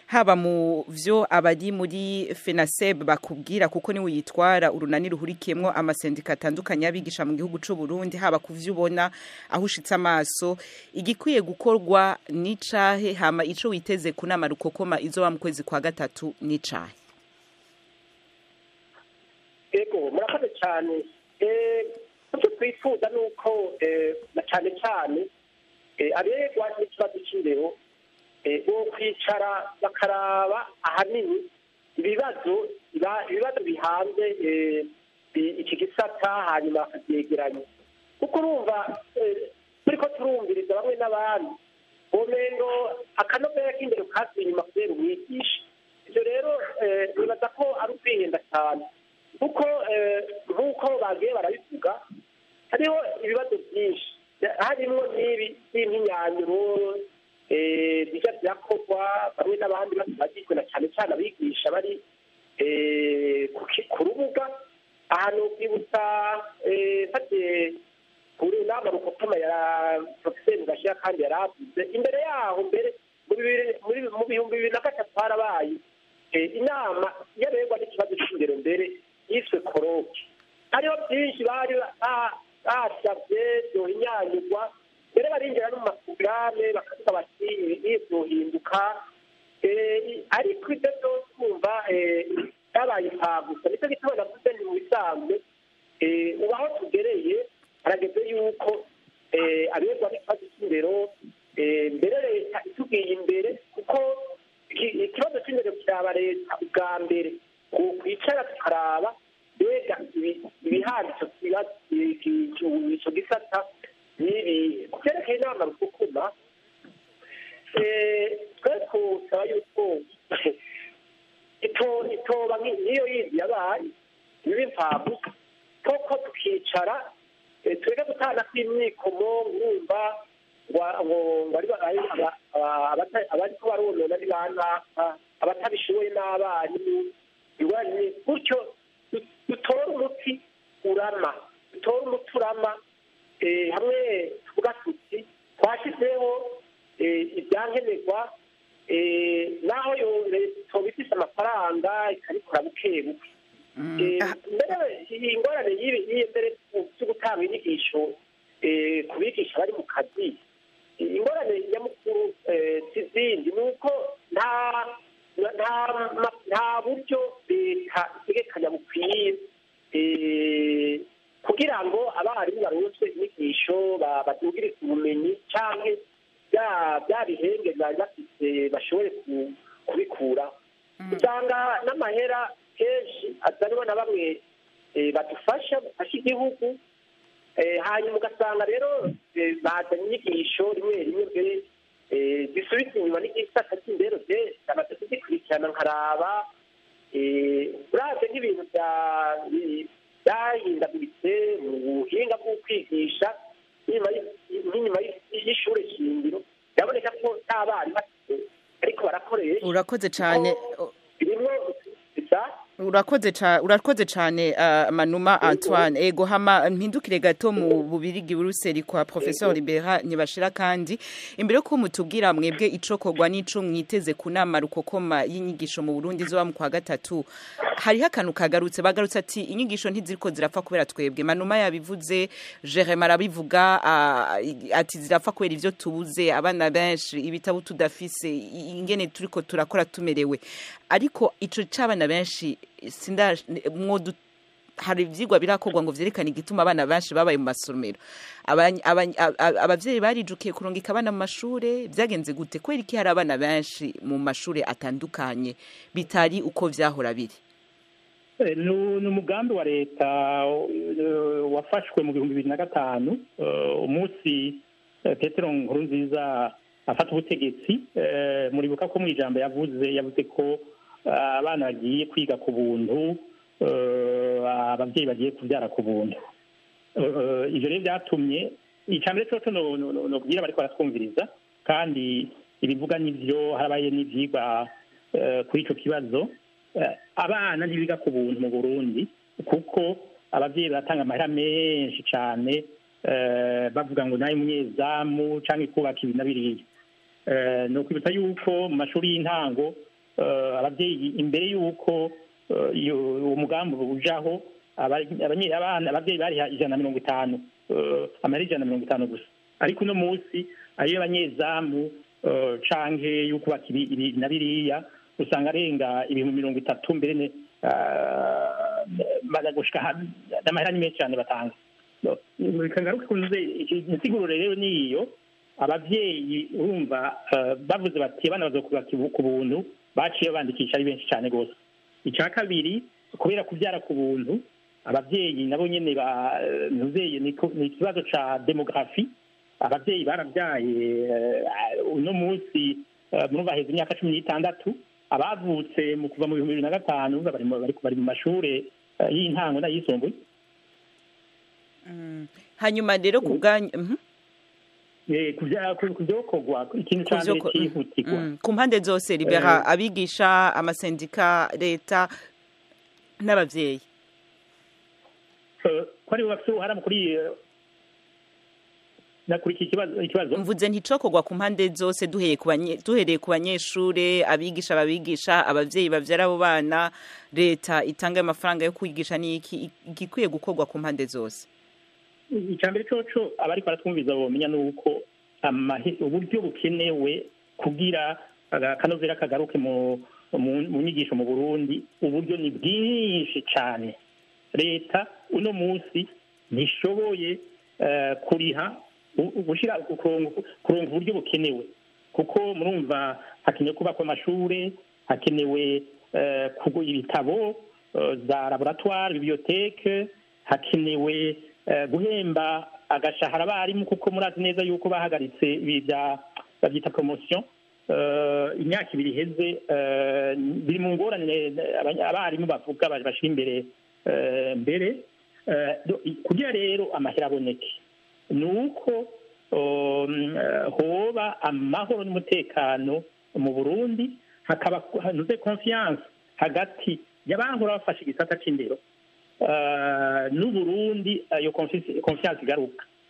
Haba mu vyo abari muri FENASEB bakubwira, kuko niwe yitwara urunani ruhurikiyemwo amasendika atandukanye y'abigisha mu gihugu c'u Burundi, haba ku vyo ubona aho ushitse amaso, igikwiye gukorwa n'icahe? Hama ico witeze ku nama rukokoma izoba mu kwezi kwa gatatu n'icahe? Ego, murakoze cyane. Icyo twifuza ni uko na cyane cyane abegwa n'ikibazo cy'indero bo kwicara bakaraba ahanini ibibazo bihanze iki gisata, hanyuma bakabyegeranya, kuko urumva turiko turumviriza bamwe n'abandi womengo akanovera k'indero kasubiye inyuma kubera umwigisha. Ivyo rero nibaza ko ari ukwihenda cyane, kuko nk'uko bagiye barabivuga, hariho ibibazo byinshi, harimwo n'ibi by'impinyanyuro bija birakorwa bamwe n'abandi bagizwe na cyane cyane abigisha bari ku rubuga. Ahantu kwibutsa, mfatiye kuri nama rukokoma ya Profeseri Gashira, kandi yaravuze imbere yaho, mbere mu 2003 harabaye inama yaberwa n'ikibazo cy'indero, mbere yiswe colloque. Hariho byinshi bari basabye byohinyanyurwa, mbere barinjira no mu maporogaramu bakavuga bati ibi byohinduka, ariko ibyo byose kumva byabaye imfabusa. Nicyo gituma navuze ni mu bisanzwe ubu aho tugereye, harageze yuko aberwa n'ikibazo cy'indero, mbere leta itugiye imbere, kuko ikibazo cy'indero kiraba leta ubwa mbere, kwicara tukaraba mbega ibihana ico gisata n'ibi. Ku vyerekeye inama rukokoma, twe twosaba yuko itoba nk'iyo yindi yabaye biba imfabusa koko, tukicara tureke gutana kw'imyikomo, ngumva ngo abariko baronona ni banaka, abatabishoboye n'abarimu, gutyo. Dutore umuti urama, dutore umuti urama, hamwe tuvuga tuti twashyizeho ibyankenerwa, naho toba ifise amafaranga ikabikora buke buke. Mbere iyi ngorane y'iyi mbere byo gutanga inyigisho ku bigisha bari mu kazi, ingorane nyamukuru zindi ni uko nta buryo leta itegekanya bukwiye kugira ngo abarimu baronswe inyigisho, badugirize ubumenyi, canke bya bihenge bari bafise bashobore kubikuraho. Usanga n'amahera kenshi azanwa na bamwe badufasha, bafasha igihugu, hanyuma ugasanga rero bazanye inyigisho rimwe rimwe mbere zisubiza inyuma n'igisata cy'indero. Amaze kuzikurikirana nkaraba, uravye nk'ibintu byahindaguritse mu buhinga bwo kwigisha n'inyuma y'ishure shingiro, biraboneka ko n'abarimu ariko barakoresha. Urakoze cane. Birimwo. Urakoze cane, Manuma Antoine. Ego, hama mpindukire gato mu Bubirigi, Buruseli, kwa Professeur Libera Ntibashira. Kandi imbere ko mutubwira mwebwe ico kogwa n'ico mwiteze ku nama rukokoma y'inyigisho mu Burundi izoba mu kwa gatatu, hariho akantu kagarutse, bagarutse ati inyigisho ntiziriko zirapfa kubera twebwe. Manuma yabivuze, Jeremy arabivuga, ati zirapfa kubera ivyo tubuze, abana benshi, ibitabo tudafise, ingene turiko turakora tumerewe. Ariko ico c'abana benshi sinda mwodu, hari ivyigwa birakorwa ngo vyerekane igituma abana benshi babaye mu masomero? Abavyeyi barijukiye kurungika abana mu mashure? Vyagenze gute? Kubera iki hari abana benshi mu mashure atandukanye bitari uko vyahora biri? Ni umugambi wa leta wafashwe mu 2005, umunsi Petero Nkurunziza afata ubutegetsi. Muribuka ko mu ijambo yavuze ko abana bagiye kwiga ku buntu, ababyeyi bagiye kubyara ku buntu. Ivyo rero byatumye, icambere coco nobwira bariko baratwumviriza, kandi ibivuga n'ivyo, harabaye n'ivyigwa kuri ico kibazo, abana ntibiga ku buntu mu Burundi, kuko abavyeyi baratanga amahera menshi cane, bavuga ngo nayo umunyezamu canke kubaka ibi na biriya. Ni ukwibutsa yuko mu mashuri y'intango Ababyeyi imbere y'uko uwo mugambi ujaho, abana, ababyeyi bariha 150, amahera 150 gusa, ariko uno munsi ayo abanyezamu canke yo kubaka ibi na biriya usanga arenga 30,000, mbere baza gushika n'amahera ni menshi cyane batanga. Reka ngaruke kunuze insiguro rero niyo abavyeyi urumva bavuze bati abana bazokubaka ku buntu, baciye bandikisha ari benshi cyane rwose. Icya kabiri, kubera kubyara ku buntu, abavyeyi nabo nyene ntuzeye ni ikibazo ca démographie. Abavyeyi barabyaye, uno munsi murumva heza imyaka 16, abavutse mu kuva mu 2005 bari mu mashure y'intango n'ayisumbuye. Hanyuma rero ku bwanyu Kuvyokorwa, ikintu ca mbere cyihutirwa ku mpande zose, Libera, abigisha, amasendika, leta n'abavyeyi. Ko aribo bafite uruhara kuri kuri iki kibazo. Mvuze nticokorwa ku mpande zose, duhereye ku banyeshure, abigisha babigisha, abavyeyi bavyara abo bana, leta itanga amafaranga yo kwigisha, n'iki igikwiye gukorwa ku mpande zose? Icya mbere coco abariko baratwumviza bomenya nuko uburyo bukenewe kugira akanovera kagaruke mu nyigisho mu Burundi, uburyo ni bwinshi cane. Leta uno munsi ntishoboye kuriha, gushira kuronka uburyo bukenewe, kuko murumva hakenewe kubakwa amashure, hakenewe kugura ibitabo, za laboratoire, bibliothèque, hakenewe guhemba agashahara abarimu, kuko murazi neza yuko bahagaritse ibi bya babyita promotion imyaka 2 iheze. Biri mu ngorane abarimu bavuga bashira imbere mbere. Kugira rero amahera aboneke ni uko hoba amahoro n'umutekano mu Burundi, hakaba hanuze confiance hagati y'abahora bafashe igisata c'indero n'Uburundi, iyo confiance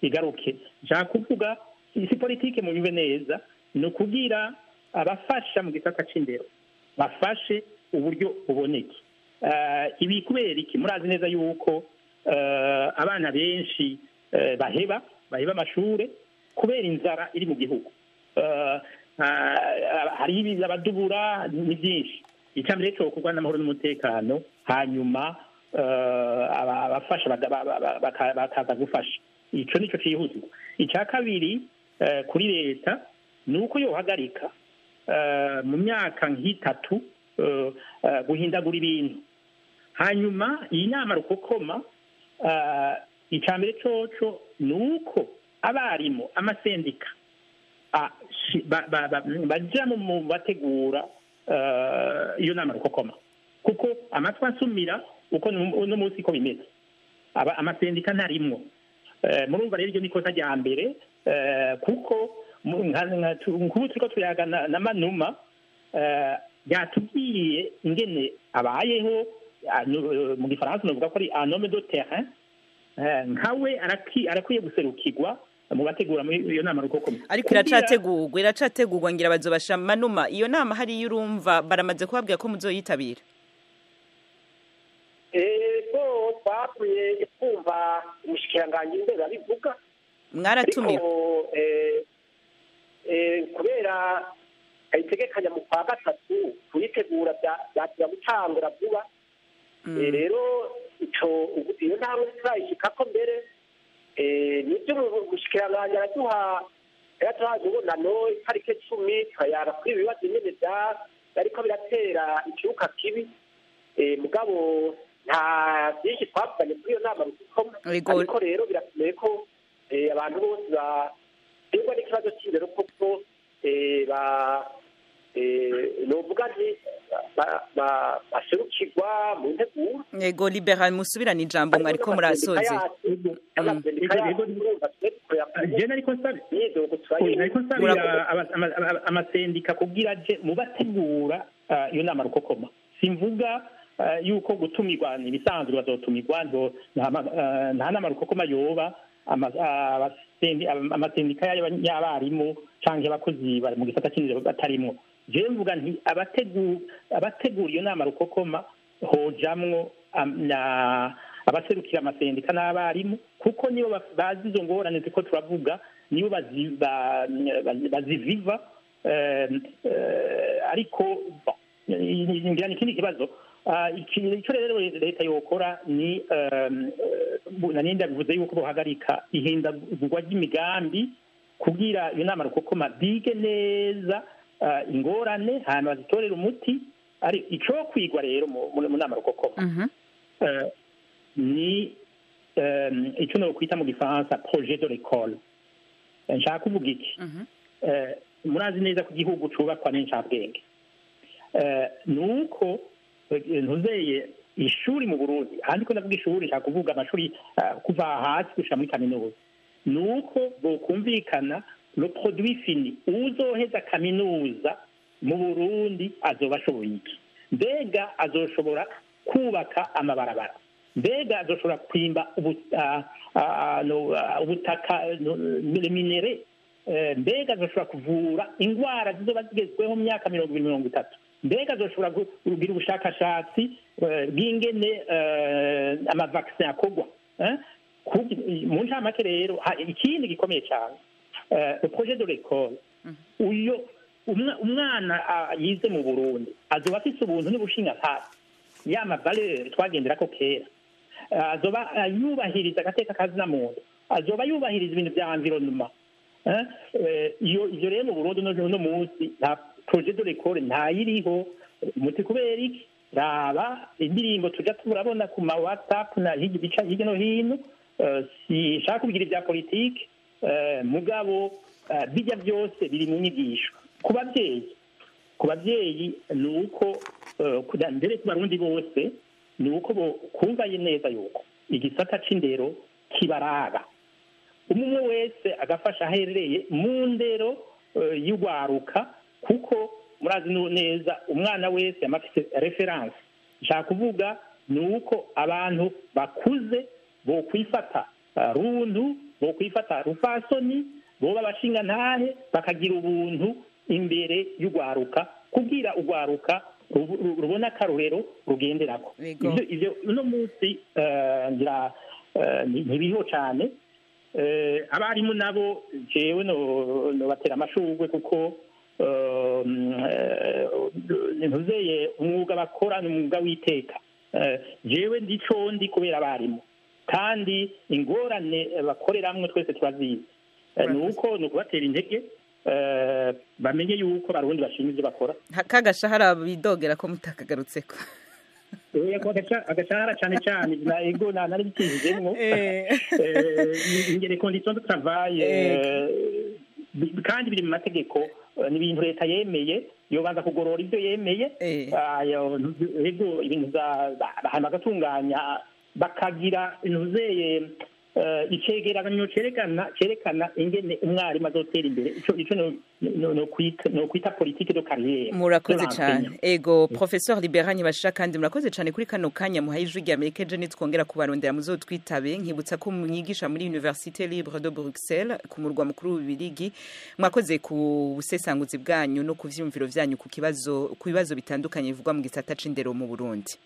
igaruke. Nshaka kuvuga si politike, mu bibe neza, ni ukugira abafasha mu gisata c'indero bafashe uburyo buboneke. Ibi kubera iki? Murazi neza yuko abana benshi baheba amashure kubera inzara iri mu gihugu, hari abadubura, ni byinshi. Icya mbere cyo kurwana n'amahoro n'umutekano, hanyuma abafasha bakaza gufasha, ico nico cihutirwa. Icya kabiri kuri leta ni uko yohagarika mu myaka nk'itatu guhindagura ibintu. Hanyuma iyi nama rukokoma, icya mbere coco ni uko abarimu, amasendika baja mu bategura iyo nama rukokoma, kuko amatwi ansumira uko uno munsi ko bimeze, amasendika ntarimwo. Murumva rero iryo ni ikosa rya mbere, kuko nkubu turiko tuyaga na Manuma, yatubwiye ingene abayeho. Mu gifaransa novuga ko ari un homme de terrain, nkawe arakwiye guserukirwa mu bategura muri iyo nama rukokoma. Ariko iracategurwa, ngira bazobasha. Manuma, iyo nama hariyo urumva baramaze kubabwira ko muzoyitabira? Ego, twakwiye kumva umushikiranganji imbere abivuga. Mwaratumiwe? Kubera ayitegekanya mu kwa gatatu, kuyitegura byatira gutangura vuba. Rero ico iyo ntambwe turayishikako. Mbere nibyo, umushikiranganji araduha, yaratuhaye umubonano itariki 10, tukayara kuri ibi bibazo nyene ariko biratera ikibuka kibi. Mugabo nta byinshi twavuganye kuri iyo nama rukokoma, ariko rero birakomeye ko abantu bose baterwa n'ikibazo c'indero koko novuga nti baserukirwa mu nteguro. Yego, Liberal, musubirane ijambo, mwariko murasoze. Je nariko nsabira amasendika kugira je mu bategura iyo nama rukokoma. Simvuga yuko gutumirwa ni ibisanzwe, bazotumirwa, nta nama rukokoma yoba amasendika y'abarimu canke abakozi bari mu gisata c'indero batarimwo. Jewe mvuga nti abategura iyo nama rukokoma hojamwo abaserukira amasendika n'abarimu, kuko nibo bazi izo ngorane ziko turavuga, nibo baziviva. Ariko ngira ni ikindi kibazo. Icyo rero leta yokora ni nanindi bivuze yuko bohagarika ihindagurwa ry'imigambi kugira iyo nama rukokoma bige neza ingorane, hanyuma bazitorere umuti. Ari ico kwigwa rero mu nama rukokoma ni icyo nokwita mu gifaransa projet de l'école. Nshaka kuvuga iki? Murazi neza ko igihugu cubakwa n'incabwenge. Nuko ntuzeye ishuri mu Burundi, ahandi ko ndavuga ishuri nshaka kuvuga amashuri kuva hasi gushika muri kaminuza, nuko bokumvikana le produit fini. Uzoheza kaminuza mu Burundi azoba ashoboye iki? Mbega azoshobora kubaka amabarabara? Mbega azoshobora kwimba ubutaka, minere? Mbega azoshobora kuvura ingwara zizoba zigezweho mu myaka 20 30? Mbega azoshobora kugira ubushakashatsi bw'ingene amavaccin akorwa? Mu ncamake rero, ikindi gikomeye cyane, le projet de l'école, uyo umwana yize mu Burundi azoba afise ubuntu n'ubushinga-ntasi, ya mavaleur twagenderako kera, azoba yubahiriza agateka kazina muntu, azoba yubahiriza ibintu vya environnement. Iyo rero mu Burundi no munsi nta projet de l'école ntayiriho. Muti kubera iki? Raba indirimbo tuja turabona ku ma WhatsApp na hirya no hino. Sinshaka kubigira ibya politike, mugabo bijya byose biri mu nyigisho. Ku babyeyi ni uko mbere ku Barundi bose ni uko kumva neza yuko igisata c'indero kibaraba, umwe wese agafasha aherereye mu ndero y'ugwaruka, kuko murazi neza umwana wese yamafise reference. Nshaka kuvuga ni uko abantu bakuze bokwifata rundu, bokwifata rufasoni, boba bashinga ntahe, bakagira ubuntu imbere y'ugwaruka, kugira ugwaruka rubona akarorero rugenderako. Ivyo uno munsi ngira ntibiriho cane. Abarimu nabo jewe no batera amashurwe, kuko ntuzeye umwuga bakora ni umwuga w'iteka. Jewe ndico ndi kubera abarimu, kandi ingorane bakoreramwe twese turazizi. Nuko ni ukubatera intege, bamenye yuko Barundi bashima ivyo bakora. Kagashahara bidogera ko mutakagarutseko. Agashahara cane cane na ego nari bitijemwo ingere condition de travail, kandi biri mu mategeko, ni ibintu leta yemeye, yobanza kugorora ibyo yemeye. Ego ibintu hanyuma bagatunganya, bakagira intuzeye icegeranyo cerekana ingene umwarimu azotera imbere. Ico no kwita politique de carrière. Murakoze cyane. Ego Professeur Liberanye Basha, kandi murakoze cyane kuri kano kanya muhaye Ijwi rya Amerika. Ejo nitwongera kubarondera muzotwitabe. Nkibutsa ko mwigisha muri Université Libre de Bruxelles ku murwa mukuru w'Ububirigi. Mwakoze ku busesanguzi bwanyu no ku vyumviro vyanyu ku bibazo bitandukanye bivugwa mu gisata c'indero mu Burundi.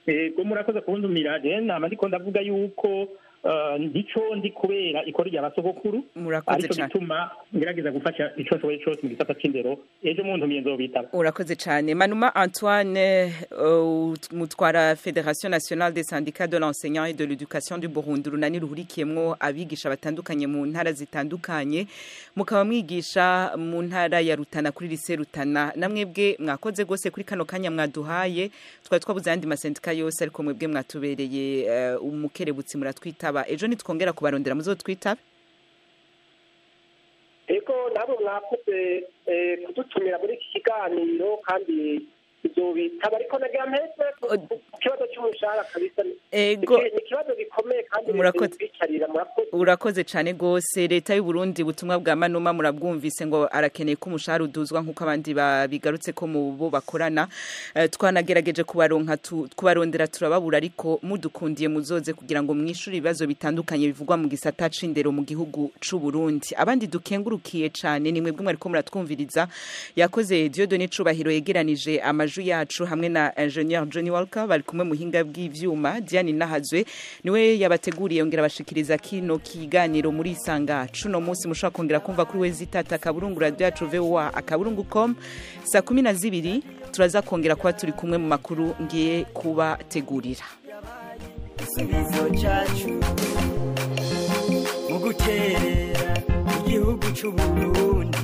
Ego murakoze kundumira. Je nama ndiko ndavuga yuko ndico ndi kubera ikora rya basogokuru, murakoze cyane, bituma ngerageza gufasha ico nshoboye cyose mu gisata c'indero. Ejo muntu nzobitaba. Urakoze cyane. Manuma Antoine, mutwara Fédération nationale des syndicats de l'enseignant et de l'éducation du Burundi, runani ruhurikiyemwo abigisha batandukanye mu ntara zitandukanye, mukaba mwigisha mu ntara ya Rutana kuri lycée Rutana. Namwebwe mwakoze gose kuri kano kanya mwaduhaye. Twari twabuze andi masendika yose, ariko mwebwe mwatubereye umukerebutsi, muratwitaba. Ejo nitwongera kubarondera muzotwitabe. Ego nabo mwakoze kudutumira muri iki kiganiro, kandi Izobitaba, ariko nagira mpeze ku kibazo cy'umushahara kabisa. Ego. Ni ikibazo gikomeye kandi Murakoze. bicarira. Murakoze. Urakoze cyane gose. Leta y'u Burundi, ubutumwa bwa Manuma murabwumvise, ngo arakeneye ko umushahara uduzwa nk'uko abandi babigarutse ko mu bo bakorana. Twanagerageje kubaronka, kubarondera turababura, ariko mudukundiye muzoze kugira ngo mwishure ibibazo bitandukanye bivugwa mu gisata c'indero mu gihugu c'u Burundi. Abandi dukengurukiye cyane ni mwebwe mwariko muratwumviriza. Yakoze Dieudonné Cubahiro yegeranije amajwi yacu, hamwe na Ingenieur Johnny Walker bari kumwe muhinga bw'ivyuma. Diane Nahazwe niwe yabateguriye yongera abashikiriza kino kiganiro muri Isanga cuno munsi. Mushobora kongera kumva kuri www.radioyacu.voa.com. Saa 12 turaza kongera kuba turi kumwe mu makuru ngiye kubategurira. Igisubizo cyacu mu guterera igihugu cy'Uburundi,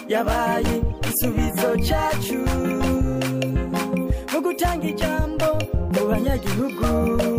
yabaye igisubizo cyacu mu gutanga ijambo mu banyagihugu.